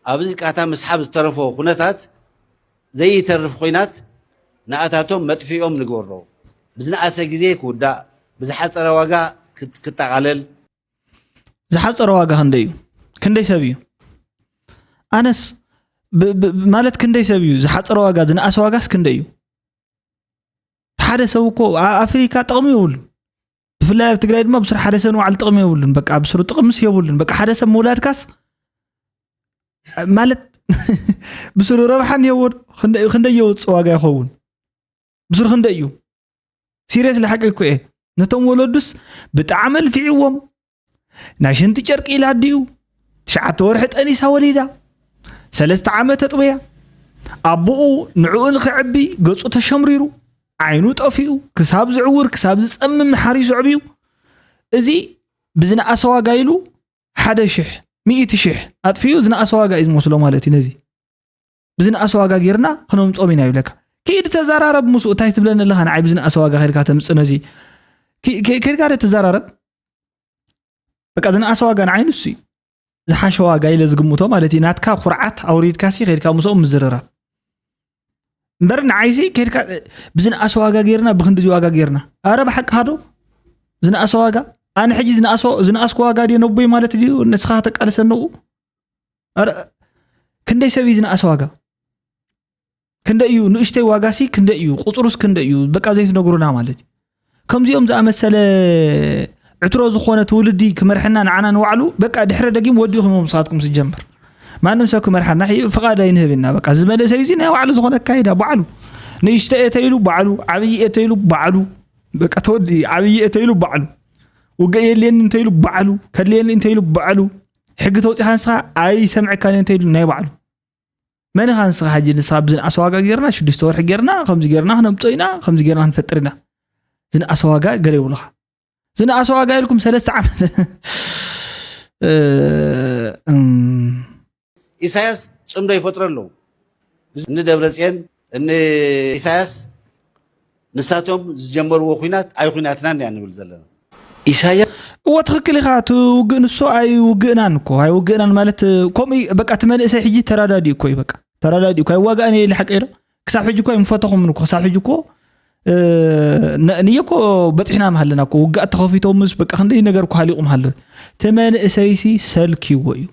ኣብዚ ቃታ ምስሓብ ዝተረፎ ኩነታት ዘይተርፍ ኮይናት ንኣታቶም መጥፊኦም ንግበሮ። ብዝነኣሰ ግዜ ክውዳእ ብዝሓፀረ ዋጋ ክጠቓለል። ዝሓፀረ ዋጋ ክንደይ እዩ? ክንደይ ሰብ እዩ? ኣነስ ማለት ክንደይ ሰብ እዩ ዝሓፀረ ዋጋ? ዝነኣሰ ዋጋስ ክንደይ እዩ? ሓደ ሰብ እኮ ኣፍሪካ ጥቕሚ የብሉን። ብፍላይ ኣብ ትግራይ ድማ ብስሩ ሓደ ሰብ ንባዕሉ ጥቕሚ የብሉን። በቃ ብስሩ ጥቕምስ የብሉን። በቃ ሓደ ሰብ ምውላድካስ ማለት ብስሩ ረብሓን የወዶ ክንደይ የውፅእ ዋጋ ይኸውን? ብስሩ ክንደይ እዩ? ሲሪየስ ለሓቂ እኮ እየ። ነቶም ወለዱስ ብጣዕሚ ኣልፊዕዎም። ናይ ሽንቲ ጨርቂ ኢላ ኣዲኡ ትሽዓተ ወርሒ ጠኒሳ ወሊዳ ሰለስተ ዓመት ኣጥበያ ኣቦኡ ንዕኡ ንኽዕቢ ገፁ ተሸምሪሩ ዓይኑ ጠፊኡ ክሳብ ዝዕውር ክሳብ ዝፀምም ንሓሪሱ ዕብዩ እዚ ብዝነኣሰ ዋጋ ኢሉ ሓደ ሽሕ ሚእቲ ሽሕ ኣጥፊኡ ዝነኣሰ ዋጋ እዩ ዝመስሎ ማለት እዩ ነዚ ብዝነኣሰ ዋጋ ጌርና ክነምፅኦም ኢና ይብለካ። ኪድ ተዘራረብ ምስኡ እንታይ ትብለኒ ኣለኻ ንዓይ ብዝነኣሰ ዋጋ ከድካ ተምፅእ ነዚ ኪድካ ደ ተዘራረብ በቃ ዝነኣሰ ዋጋ ንዓይ ንሱ እዩ ዝሓሸ ዋጋ ኢለ ዝግምቶ ማለት እዩ ናትካ ኩርዓት ኣውሪድካ ሲ ከድካ ምስኦም ምዝርራብ እምበር ንዓይሲ ከድካ ብዝነኣሰ ዋጋ ጌርና ብክንድዚ ዋጋ ጌርና ኣረ ብሓቅኻ ዶ ዝነኣሰ ዋጋ ኣነ ሕጂ ዝነኣስኩ ዋጋ ድየ ነቦይ ማለት ድዩ ንስኻ ተቃልሰ ነኡ ክንደይ ሰብ እዩ ዝነኣሰ ዋጋ ክንደይ እዩ ንእሽተይ ዋጋ ሲ ክንደይ እዩ ቁፅሩስ ክንደይ እዩ በቃ ዘይትነግሩና ማለት እዩ ከምዚኦም ዝኣመሰለ ዕትሮ ዝኾነ ትውልዲ ክመርሐና ንዓና ንባዕሉ በቃ ድሕረ ደጊም ወዲኹም ንስኻትኩም ዝጀምር ማንም ሰብ ክመርሓና ፍቓድ ኣይንህብ ኢና በቃ እዚ መንእሰይ እዚ ናይ ባዕሉ ዝኾነ ኣካይዳ ባዕሉ ንእሽተ እየ ተይሉ ባዕሉ ዓብዪ እየ ተይሉ ባዕሉ በቃ ተወዲ ዓብዪ እየ ተይሉ ባዕሉ ውግእ የድልየኒ እንተይሉ ባዕሉ ከድልየኒ እንተይሉ ባዕሉ ሕጊ ተውፂኻ ንስኻ ኣይሰምዐካን እየ እንተይሉ ናይ ባዕሉ መን ኢኻ ንስኻ ሕጂ ንስኻ ብዝንኣስ ዋጋ ጌርና ሽዱሽተ ወርሒ ጌርና ከምዚ ጌርና ክነምፅኦ ኢና ከምዚ ጌርና ክንፈጥር ኢና ዝንኣስ ዋጋ ገለ ይብሉኻ ዝንኣስ ዋጋ ኢልኩም ሰለስተ ዓመት ኢሳያስ ፅምዶ ይፈጥሩ ኣለዉ እኒ ደብረፅየን እኒ ኢሳያስ ንሳቶም ዝጀመርዎ ኩናት ኣይ ኩናትናን እያ ንብል ዘለና ኢሳያስ እወ ትኽክል ኢኻ እቲ ውግእ ንሱ ኣይውግእናን እኮ ኣይውግእናን ማለት ከምኡ በቃ እቲ መንእሰይ ሕጂ ተራዳዲ እኮ እዩ በቃ ተራዳዲ እኮ ኣይዋጋእን እየ ኢለ ሓቀ ኢሎ ክሳብ ሕጂ እኮ ኣይምፈተኹምን እኮ ክሳብ ሕጂ እኮ ንየ እኮ በፂሕና መሃለና እኮ ውግኣት ተኸፊቶም ምስ በቃ ክንደይ ነገር እኮ ሃሊቑም ሃለ እቲ መንእሰይሲ ሰልኪዎ እዩ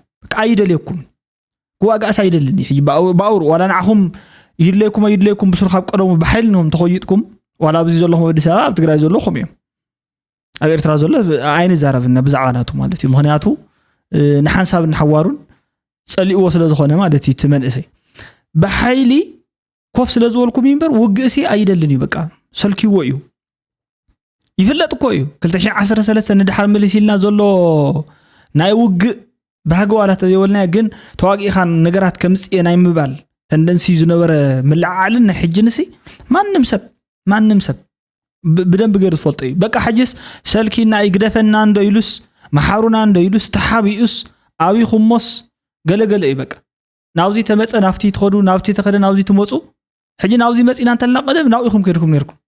ኣይደልየኩምን ክዋጋእስ ኣይደልን እዩ ሕጂ ባእውር ዋላ ንዓኹም ይድለይኩም ኣይድለይኩም ብሱር ካብ ቀደሙ ብሓይሊ ንኹም ተኸይጥኩም ዋላ ኣብዚ ዘለኹም ኣዲስ ኣበባ ኣብ ትግራይ ዘለኹም እዮም ኣብ ኤርትራ ዘሎ ኣይንዛረብና ብዛዕባ ናቱ ማለት እዩ ምክንያቱ ንሓንሳብ ንሓዋሩን ፀሊእዎ ስለ ዝኾነ ማለት እዩ እቲ መንእሰይ ብሓይሊ ኮፍ ስለ ዝበልኩም እዩ እምበር ውግእሲ ኣይደልን እዩ። በቃ ሰልኪዎ እዩ። ይፍለጥ እኮ እዩ። ክልተ ሽሕን ዓሰርተ ሰለስተን ንድሓር መሊስ ኢልና ዘሎ ናይ ውግእ ባህጊ ዋላ ተዘይበልናዮ፣ ግን ተዋጊእኻን ነገራት ከምጽእ ናይ ምባል ተንደንሲ ዝነበረ ምልዕዓልን ናይ ሕጂ ንሲ ማንም ሰብ፣ ማንም ሰብ ብ-፣ ብደንብ ገይሩ ዝፈልጦ እዩ። በቃ ሕጂስ ሰልኪና ይግደፈና እንዶ ኢሉስ፣ መሓሩና እንዶ ኢሉስ፣ ተሓቢኡስ፣ ኣቢኹሞስ፣ ገለ ገለ እዩ በቃ። ናብዚ ተመጸ ናብቲ ትኸዱ፣ ናብቲ ተኸደ ናብዚ ትመጹ። ሕጂ ናብዚ መጺና እንተልና ቀደም ናብኡ ኢኹም ከይድኩም ነይርኩም።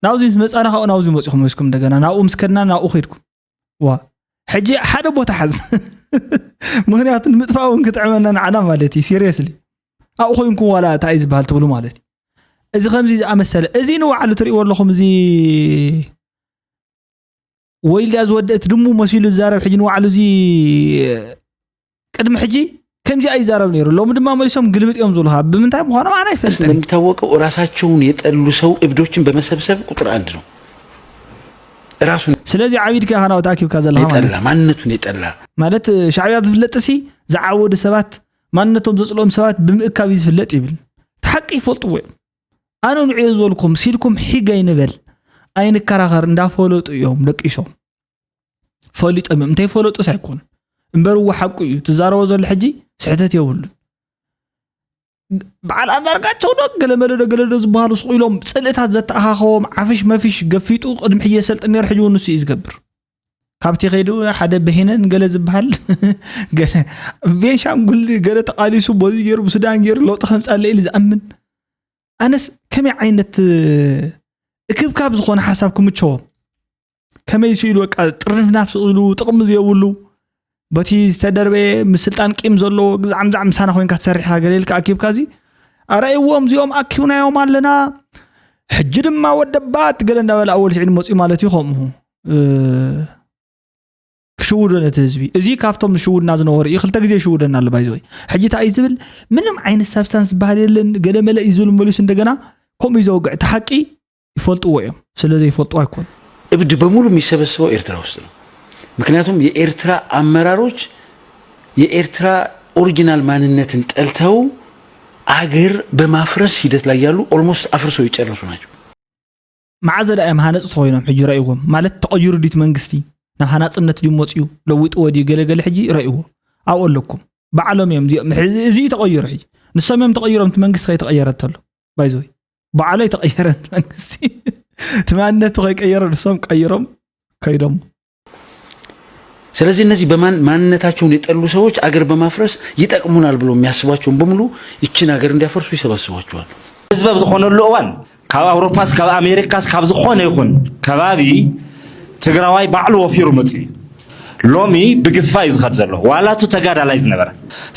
ናብዚ ምስ መጻና ካብኡ ናብዚ መጺኹም ወይስኩም እንደገና ናብኡ ምስ ከድና ናብኡ ከይድኩም። ዋ፣ ሕጂ ሓደ ቦታ ሓዝ። ምኽንያቱ ንምጥፋእ እውን ክጥዕመና ንዓና ማለት እዩ። ሲሪየስሊ። ኣብኡ ኮይንኩም ዋላ እንታይ እዩ ዝበሃል ትብሉ ማለት እዩ። እዚ ከምዚ ዝኣመሰለ፣ እዚ ንባዕሉ ትርእይዎ ኣለኹም፣ እዚ ወይልያ ዝወደአት ድሙ መሲሉ ዝዛረብ ሕጂ ንባዕሉ እዚ ቅድሚ ሕጂ ከምዚ ኣይዛረብ ነይሩ። ሎሚ ድማ መሊሶም ግልብጥ እዮም ዝብሉኻ። ብምንታይ ምዃኖም ኣነ ኣይፈልጥን። እንደሚታወቀው ራሳቸውን የጠሉ ሰው እብዶችን በመሰብሰብ ቁጥር አንድ ነው። ራሱን ስለዚ ዓቢድካ ኢኻ ናብኡ ተኣኪብካ ዘለኻ ማለት የጠላ፣ እዩ። ማንነቱን የጠላ። ማለት ሻዕብያ ዝፍለጥሲ ዝዓወዱ ሰባት ማንነቶም ዘጽልኦም ሰባት ብምእካብ እዩ ዝፍለጥ ይብል። እቲ ሓቂ ይፈልጥዎ እዮም። ኣነ ንዑ ዝበልኩም ሲልኩም ሒግ ኣይንበል ኣይንከራኸር እንዳፈለጡ እዮም ደቂሶም። ፈሊጦም እዮም። እንተይፈለጡስ ኣይኮኑን። እምበር እዎ ሓቁ እዩ። ትዛረቦ ዘሎ ሕጂ ስሕተት የብሉን። በዓል ኣንዳርጋቸው ዶ ገለመለ ዶ ገለ ዶ ዝበሃሉ ስቕ ኢሎም ጽልእታት ዘተኣኻኸቦም ዓፍሽ መፍሽ ገፊጡ ቅድሚ ሕጂ የሰልጥን ነይሩ፣ ሕጂ እውን ንሱ እዩ ዝገብር። ካብቲ ከይዱ ሓደ በሄነን ገለ ዝበሃል ገለ ቤንሻንጉል ገለ ተቓሊሱ በዚ ገይሩ ብሱዳን ገይሩ ለውጢ ከምጻለ ኢሉ ዝኣምን። ኣነስ ከመይ ዓይነት እክብካብ ዝኾነ ሓሳብ ክምቸዎም? ከመይ ስኢሉ በቃ ጥርንፍናፍ ስኢሉ ጥቕሚ ዘየብሉ በቲ ዝተደርበየ ምስ ስልጣን ቂም ዘለዎ ግዛዕ ምዛዕ ምሳና ኮይንካ ትሰርሕ ሃገር ኢልካ ኣኪብካ እዚ ኣረእዎም እዚኦም ኣኪብናዮም ኣለና። ሕጂ ድማ ወደባት ገለ እንዳበለ ኣወል ስዒድ መፅኡ ማለት እዩ። ከምኡ እ፣ ክሽውዶ ነቲ ህዝቢ እዚ ካብቶም ዝሽውድና ዝነበሩ እዩ። ክልተ ግዜ ይሽውደና ኣሎ ባይዘወይ። ሕጂ እንታይ እዩ ዝብል? ምንም ዓይነት ሳብስታንስ ዝበሃል የለን፣ ገለመለ እዩ ዝብል መሊሱ እንደገና ከምኡ እዩ ዘወግዕ። እቲ ሓቂ ይፈልጥዎ እዮም። ስለ ዘይፈልጡ ኣይኮን። እብድ በሙሉ የሚሰበስበው ኤርትራ ውስጥ ነው። ምክንያቱም የኤርትራ አመራሮች የኤርትራ ኦሪጂናል ማንነትን ጠልተው አገር በማፍረስ ሂደት ላይ ያሉ ኦልሞስት አፍርሰው የጨረሱ ናቸው። መዓዘ ደኣ እዮም ሃነፅቲ ኮይኖም? ሕጂ ረእይዎም ማለት ተቐይሩ ዲት መንግስቲ ናብ ሃናፅነት ድዩ መፅዩ? ለዊጥዎ ድዩ? ገለገለ ሕጂ ረእይዎ ኣብኡ ኣለኩም። ባዕሎም እዮም እዚኦም። ሕዚ እዚ እዩ ተቐይሩ። ሕጂ ንሶም እዮም ተቐይሮም፣ እቲ መንግስቲ ከይተቐየረ እንተሎ ባይዘወይ ባዕሎ ኣይተቐየረን እቲ መንግስቲ። እቲ ማንነቱ ከይቀየረ ንሶም ቀይሮም ከይዶም። ስለዚህ እነዚህ በማን ማንነታቸውን የጠሉ ሰዎች አገር በማፍረስ ይጠቅሙናል ብሎ የሚያስቧቸውን በሙሉ ይችን ሀገር እንዲያፈርሱ ይሰበስቧቸዋል። ህዝብ ኣብ ዝኾነሉ እዋን ካብ ኣውሮፓስ ካብ ኣሜሪካስ ካብ ዝኾነ ይኹን ከባቢ ትግራዋይ ባዕሉ ወፊሩ መፅኡ እዩ። ሎሚ ብግፋ እዩ ዝኸድ ዘሎ ዋላ እቱ ተጋዳላይ ዝነበረ።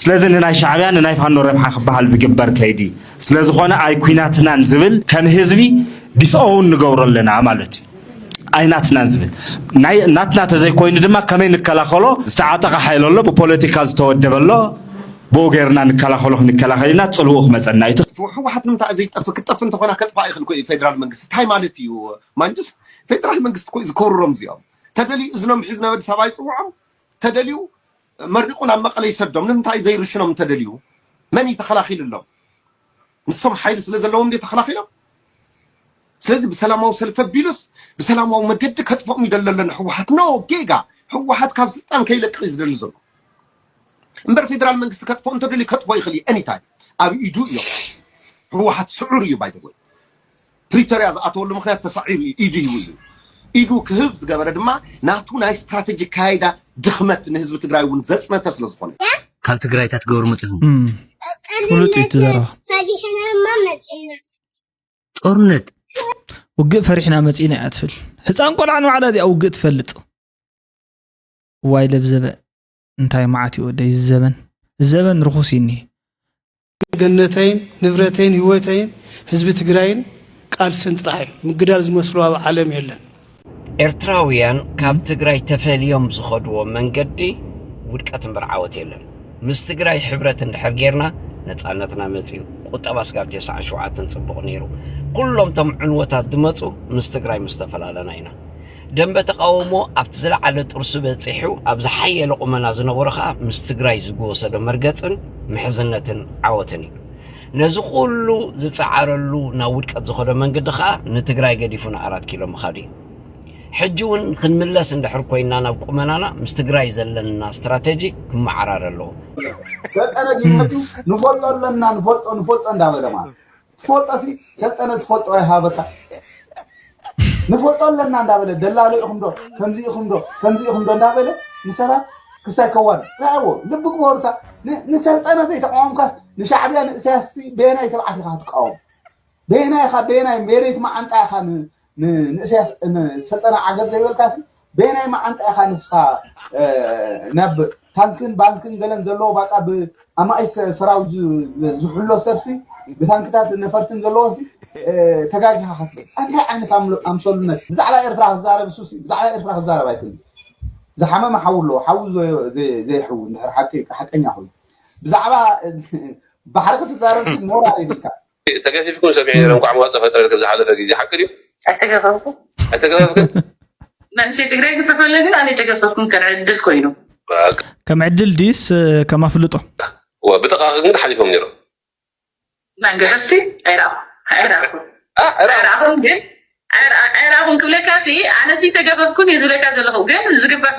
ስለዚ ንናይ ሻዕብያ ንናይ ፋኖ ረብሓ ክበሃል ዝግበር ከይዲ ስለዝኾነ ኣይኩናትናን ዝብል ከም ህዝቢ ዲስኦውን ንገብሮ ኣለና ማለት እዩ። ኣይናትናን ዝብል ናይ ናትና ተዘይኮይኑ ድማ ከመይ ንከላኸሎ ዝተዓጠቐ ሓይል ኣሎ፣ ብፖለቲካ ዝተወደበ ኣሎ፣ ብኡ ገይርና ንከላኸሎ ክንከላኸል ኢና፣ ፅልውኡ ክመፀና እዩ። ህወሓት ንምንታይ ዘይጠፍ ክትጠፍ እንተኾና ከጥፋ ይኽእል እኮ እዩ ፌደራል መንግስቲ እንታይ ማለት እዩ? ማንጅስ ፌደራል መንግስቲ እኮ እዩ ዝከርሮም እዚኦም ተደልዩ እዝኖም ሒዝ ናብ ኣዲስ ኣበባ ይፅውዖም ተደልዩ መሪቑ ናብ መቐለ ይሰዶም ንምንታይ ዘይርሽኖም እንተደልዩ መን እዩ ተኸላኺልሎም? ንሶም ሓይሊ ስለ ዘለዎም እንደ ተኸላኺሎም ስለዚ ብሰላማዊ ሰልፊ ኣቢሉስ ብሰላማዊ መገዲ ከጥፍኦም ይደሊ ኣሎ ንህወሓት no ጌጋ ህወሓት ካብ ስልጣን ከይለቅቕ እዩ ዝደሊ ዘሎ እምበር ፌደራል መንግስቲ ከጥፍኦ እንተደልዩ ከጥፍኦ ይኽእል እዩ anytime ኣብ ኢዱ እዮም ህወሓት ስዑር እዩ by the way ፕሪቶርያ ዝኣተወሉ ምኽንያት ተሳዒሩ እዩ ኢዱ ሂቡ እዩ ኢዱ ክህብ ዝገበረ ድማ ናቱ ናይ ስትራተጂ ኣካያይዳ ድኽመት ንህዝቢ ትግራይ እውን ዘፅነተ ስለዝኾነ ካብ ትግራይ እታ ትገብሩ መፂኹም ፍሉጥ እዩ እቲ ዘረባ ፈሪሕና እማ መፂና ጦርነት ውግእ ፈሪሕና መፂና እያ ትብል ህፃን ቆልዓ ንባዕላ እዚኣ ውግእ ትፈልጥ እዋይ ለብዘበ እንታይ መዓት እዩ ወደይ እዚ ዘበን እዚ ዘበን ርኹስ እዩ እኒሄ ገነተይን ንብረተይን ህይወተይን ህዝቢ ትግራይን ቃልስን ጥራሕ እዩ ምግዳል ዝመስሎ ኣብ ዓለም የለን ኤርትራውያን ካብ ትግራይ ተፈልዮም ዝኸድዎ መንገዲ ውድቀት እምበር ዓወት የለን። ምስ ትግራይ ሕብረት እንድሕር ጌርና ነፃነትና መፅዩ። ቁጠባ ስጋብ ተስዓን ሸውዓተን ፅቡቕ ነይሩ። ኩሎም ቶም ዕንወታት ዝመፁ ምስ ትግራይ ምስ ተፈላለና ኢና። ደንበ ተቓውሞ ኣብቲ ዝለዓለ ጥርሱ በፂሑ ኣብ ዝሓየለ ቁመና ዝነበሮ ከዓ ምስ ትግራይ ዝወሰዶ መርገፅን ምሕዝነትን ዓወትን እዩ። ነዚ ኩሉ ዝፀዓረሉ ናብ ውድቀት ዝኸዶ መንገዲ ከዓ ንትግራይ ገዲፉ ንኣራት ኪሎ ምኻዱ እዩ። ሕጂ እውን ክንምለስ እንድሕር ኮይና ናብ ቁመናና ምስ ትግራይ ዘለና ስትራቴጂ ክመዓራረ ኣለዎ። ሰልጠነ ዲመቱ ንፈልጦ ኣለና ንፈልጦ ንፈልጦ እንዳበለ ማለት ትፈልጦ ሲ ሰልጠነ ትፈልጦ ኣይሃበካ ንፈልጦ ኣለና እንዳበለ ደላሎ ኢኹም ዶ ከምዚ ኢኹም ዶ ከምዚ ኢኹም ዶ እንዳበለ ንሰባት ክሳይ ከዋን ራዎ ልቢ ግበሩታ ንሰልጠነ ዘይተቃወምካስ ንሻዕብያ ንእሳያስ በየናይ ተባዕት ኢኻ ትቃወም በየናይ ኢኻ በየናይ በየነይቲ መዓንጣ ኢኻ ንእሳያስ ሰልጠነ ዓገብ ዘይበልካሲ በየናይ መዓንጣ ኢኻ ንስኻ ናብ ታንክን ባንክን ገለን ዘለዎ ባቃ ብኣማኢት ሰራዊት ዝሕሎ ሰብሲ ብታንክታት ነፈርትን ዘለዎሲ ተጋጊኻ ክትብል እንታይ ዓይነት ኣምሰሉነት ብዛዕባ ኤርትራ ክዛረብ እሱሲ ብዛዕባ ኤርትራ ክዛረብ ኣይክእል ዝሓመመ ሓው ኣለዎ ሓው ዘይሕው እንድሕር ሓቂ ሓቀኛ ኮይኑ ብዛዕባ ባሕሪ ክትዛረብ ሞራል የብልካ ተገፊፍኩም ሰሚዐ ነረ እንኳዕ መዋፀ ፈጠረልክም ዝሓለፈ ግዜ ሓቂ ድዩ? ኣይተገፈፍኩ ኣይተገፈፍክን? መንእሰይ ትግራይ ግፈፈለ ግን ኣነ ኣይተገፈፍኩን ከም ዕድል ኮይኑ ከም ዕድል ድዩስ ከም ኣፍልጦ? ብጥቃቂ ግን ሓሊፎም ነይሮም መን ገፈፍቲ ኣይረኣኹ ኣይረኣኹ ኣይረኣኹም ግን ኣይረኣኹም ክብለካ ሲ ኣነ ሲ ተገፈፍኩን እየ ዝብለካ ዘለኹ ግን ዝግፈፍ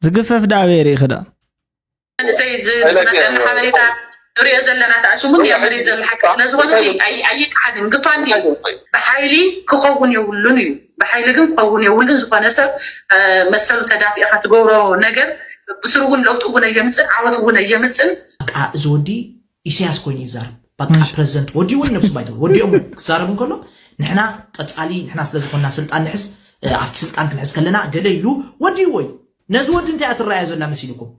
ዝግፈፍ ዳ ኣበይ ርኢኺ ዳ መንእሰይ ዝመፀኒ ሓበሬታ ንሪኦ ዘለና ተኣሽሙን እያ መሬት ዘሎ ሓቂ ስለዝኾነ ኣይቃሓድን ግፋ እንዲ ብሓይሊ ክኸውን የብሉን እዩ ብሓይሊ ግን ክኸውን የብሉን ዝኾነ ሰብ መሰሉ ተዳፊእኻ ትገብሮ ነገር ብስሩ እውን ለውጢ እውን ኣየምፅን ዓወት እውን ኣየምፅን በቃ እዚ ወዲ ኢሳያስ ኮይኑ ይዛረብ በቃ ፕረዚደንት ወዲ እውን ነብሱ ባይተ ወዲኦም ክዛረብ እንከሎ ንሕና ቀፃሊ ንሕና ስለዝኮና ስልጣን ንሕስ ኣብቲ ስልጣን ክንሕዝ ከለና ገለ ኢሉ ወዲ ወይ ነዚ ወዲ እንታይ ትረኣዮ ዘላ መሲልኩም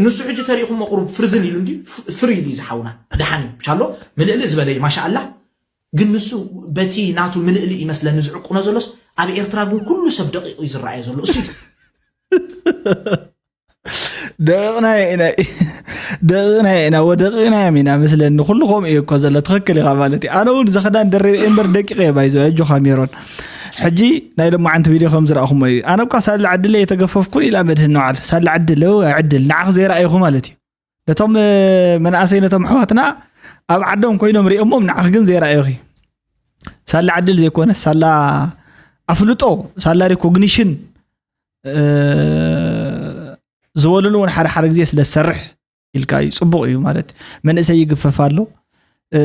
ንሱ ሕጂ ተሪኢኹሞ ቁሩብ ፍርዝን ኢሉ እንዲ ፍሪ ኢሉ እዩ ዝሓውና ደሓን እዩ ቻሎ ምልእልእ ዝበለ እዩ ማሻ ኣላ ግን ንሱ በቲ ናቱ ምልእልእ ይመስለኒ ዝዕቁኖ ዘሎስ ኣብ ኤርትራ ግን ኩሉ ሰብ ደቂቁ እዩ ዝረኣዮ ዘሎ እሱ ደቂቕናዮ ኢና ደቂቕናዮ ኢና ወደቂቕናዮም ኢና መስለኒ ኩሉ ከምኡ እዩ እኮ ዘሎ ትኽክል ኢኻ ማለት እዩ ኣነ እውን እዚ ክዳን ደሪበ እምበር ደቂቐ እየ ባይዘ ኣጆኻ ሜሮን ሕጂ ናይ ሎማዓንቲ ቪድዮ ከም ዝረኣኹሞ እዩ ኣነ እኳ ሳላ ዕድለ እየ ተገፈፍኩን ኢላ መድህን ንባዕሉ ሳላ ዕድል ዕድል ንዓኽ ዘይረኣይኹ ማለት እዩ ነቶም መናእሰይ ነቶም ኣሕዋትና ኣብ ዓዶም ኮይኖም ሪኦሞም ንዓኽ ግን ዘይረኣዩኺ ሳላ ዕድል ዘይኮነ ሳላ ኣፍልጦ ሳላ ሪኮግኒሽን ዝበሉን እውን ሓደ ሓደ ግዜ ስለ ዝሰርሕ ኢልካ እዩ ፅቡቅ እዩ ማለት መንእሰይ ይግፈፍ ኣሎ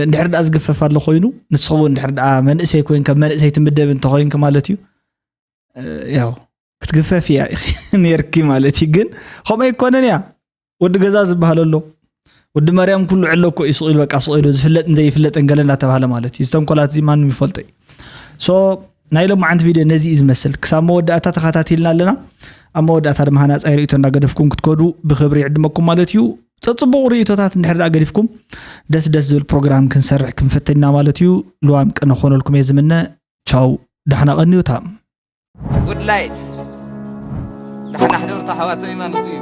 እንድሕር ደኣ ዝግፈፍ ኣሎ ኮይኑ ንስኹ እውን እንድሕር ደኣ መንእሰይ ኮይንካ መንእሰይ ትምደብ እንተኮይንክ ማለት እዩ ያው ክትግፈፍ እያ ኢኺ ነርኪ ማለት እዩ ግን ከምኡ ኣይኮነን እያ ወዲ ገዛ ዝበሃል ኣሎ ወዲ ማርያም ኩሉ ዕሎ እኮ እዩ ስቕ ኢሉ በቃ ስቕ ኢሉ ዝፍለጥን ዘይፍለጥን ገለ እናተባህለ ማለት እዩ ዝተንኮላት እዚ ማንም ይፈልጦ እዩ ሶ ናይ ሎማዓንቲ ቪድዮ ነዚ እዩ ዝመስል ክሳብ መወዳእታ ተኸታቲልና ኣለና ኣብ መወዳእታ ድማ ሃናፃይ ርእቶ እናገደፍኩም ክትከዱ ብክብሪ ይዕድመኩም ማለት እዩ ፀፅቡቕ ርእቶታት እንድሕር ደኣ ገዲፍኩም ደስ ደስ ዝብል ፕሮግራም ክንሰርሕ ክንፍትን ኢና ማለት እዩ ልዋም ቅነ ክኾነልኩም እየ ዝምነ ቻው ዳሕና ቀንዩታ ጉድ ላይት ዳሕና ሕደርቱ ኣሕዋተይ ማለት እዩ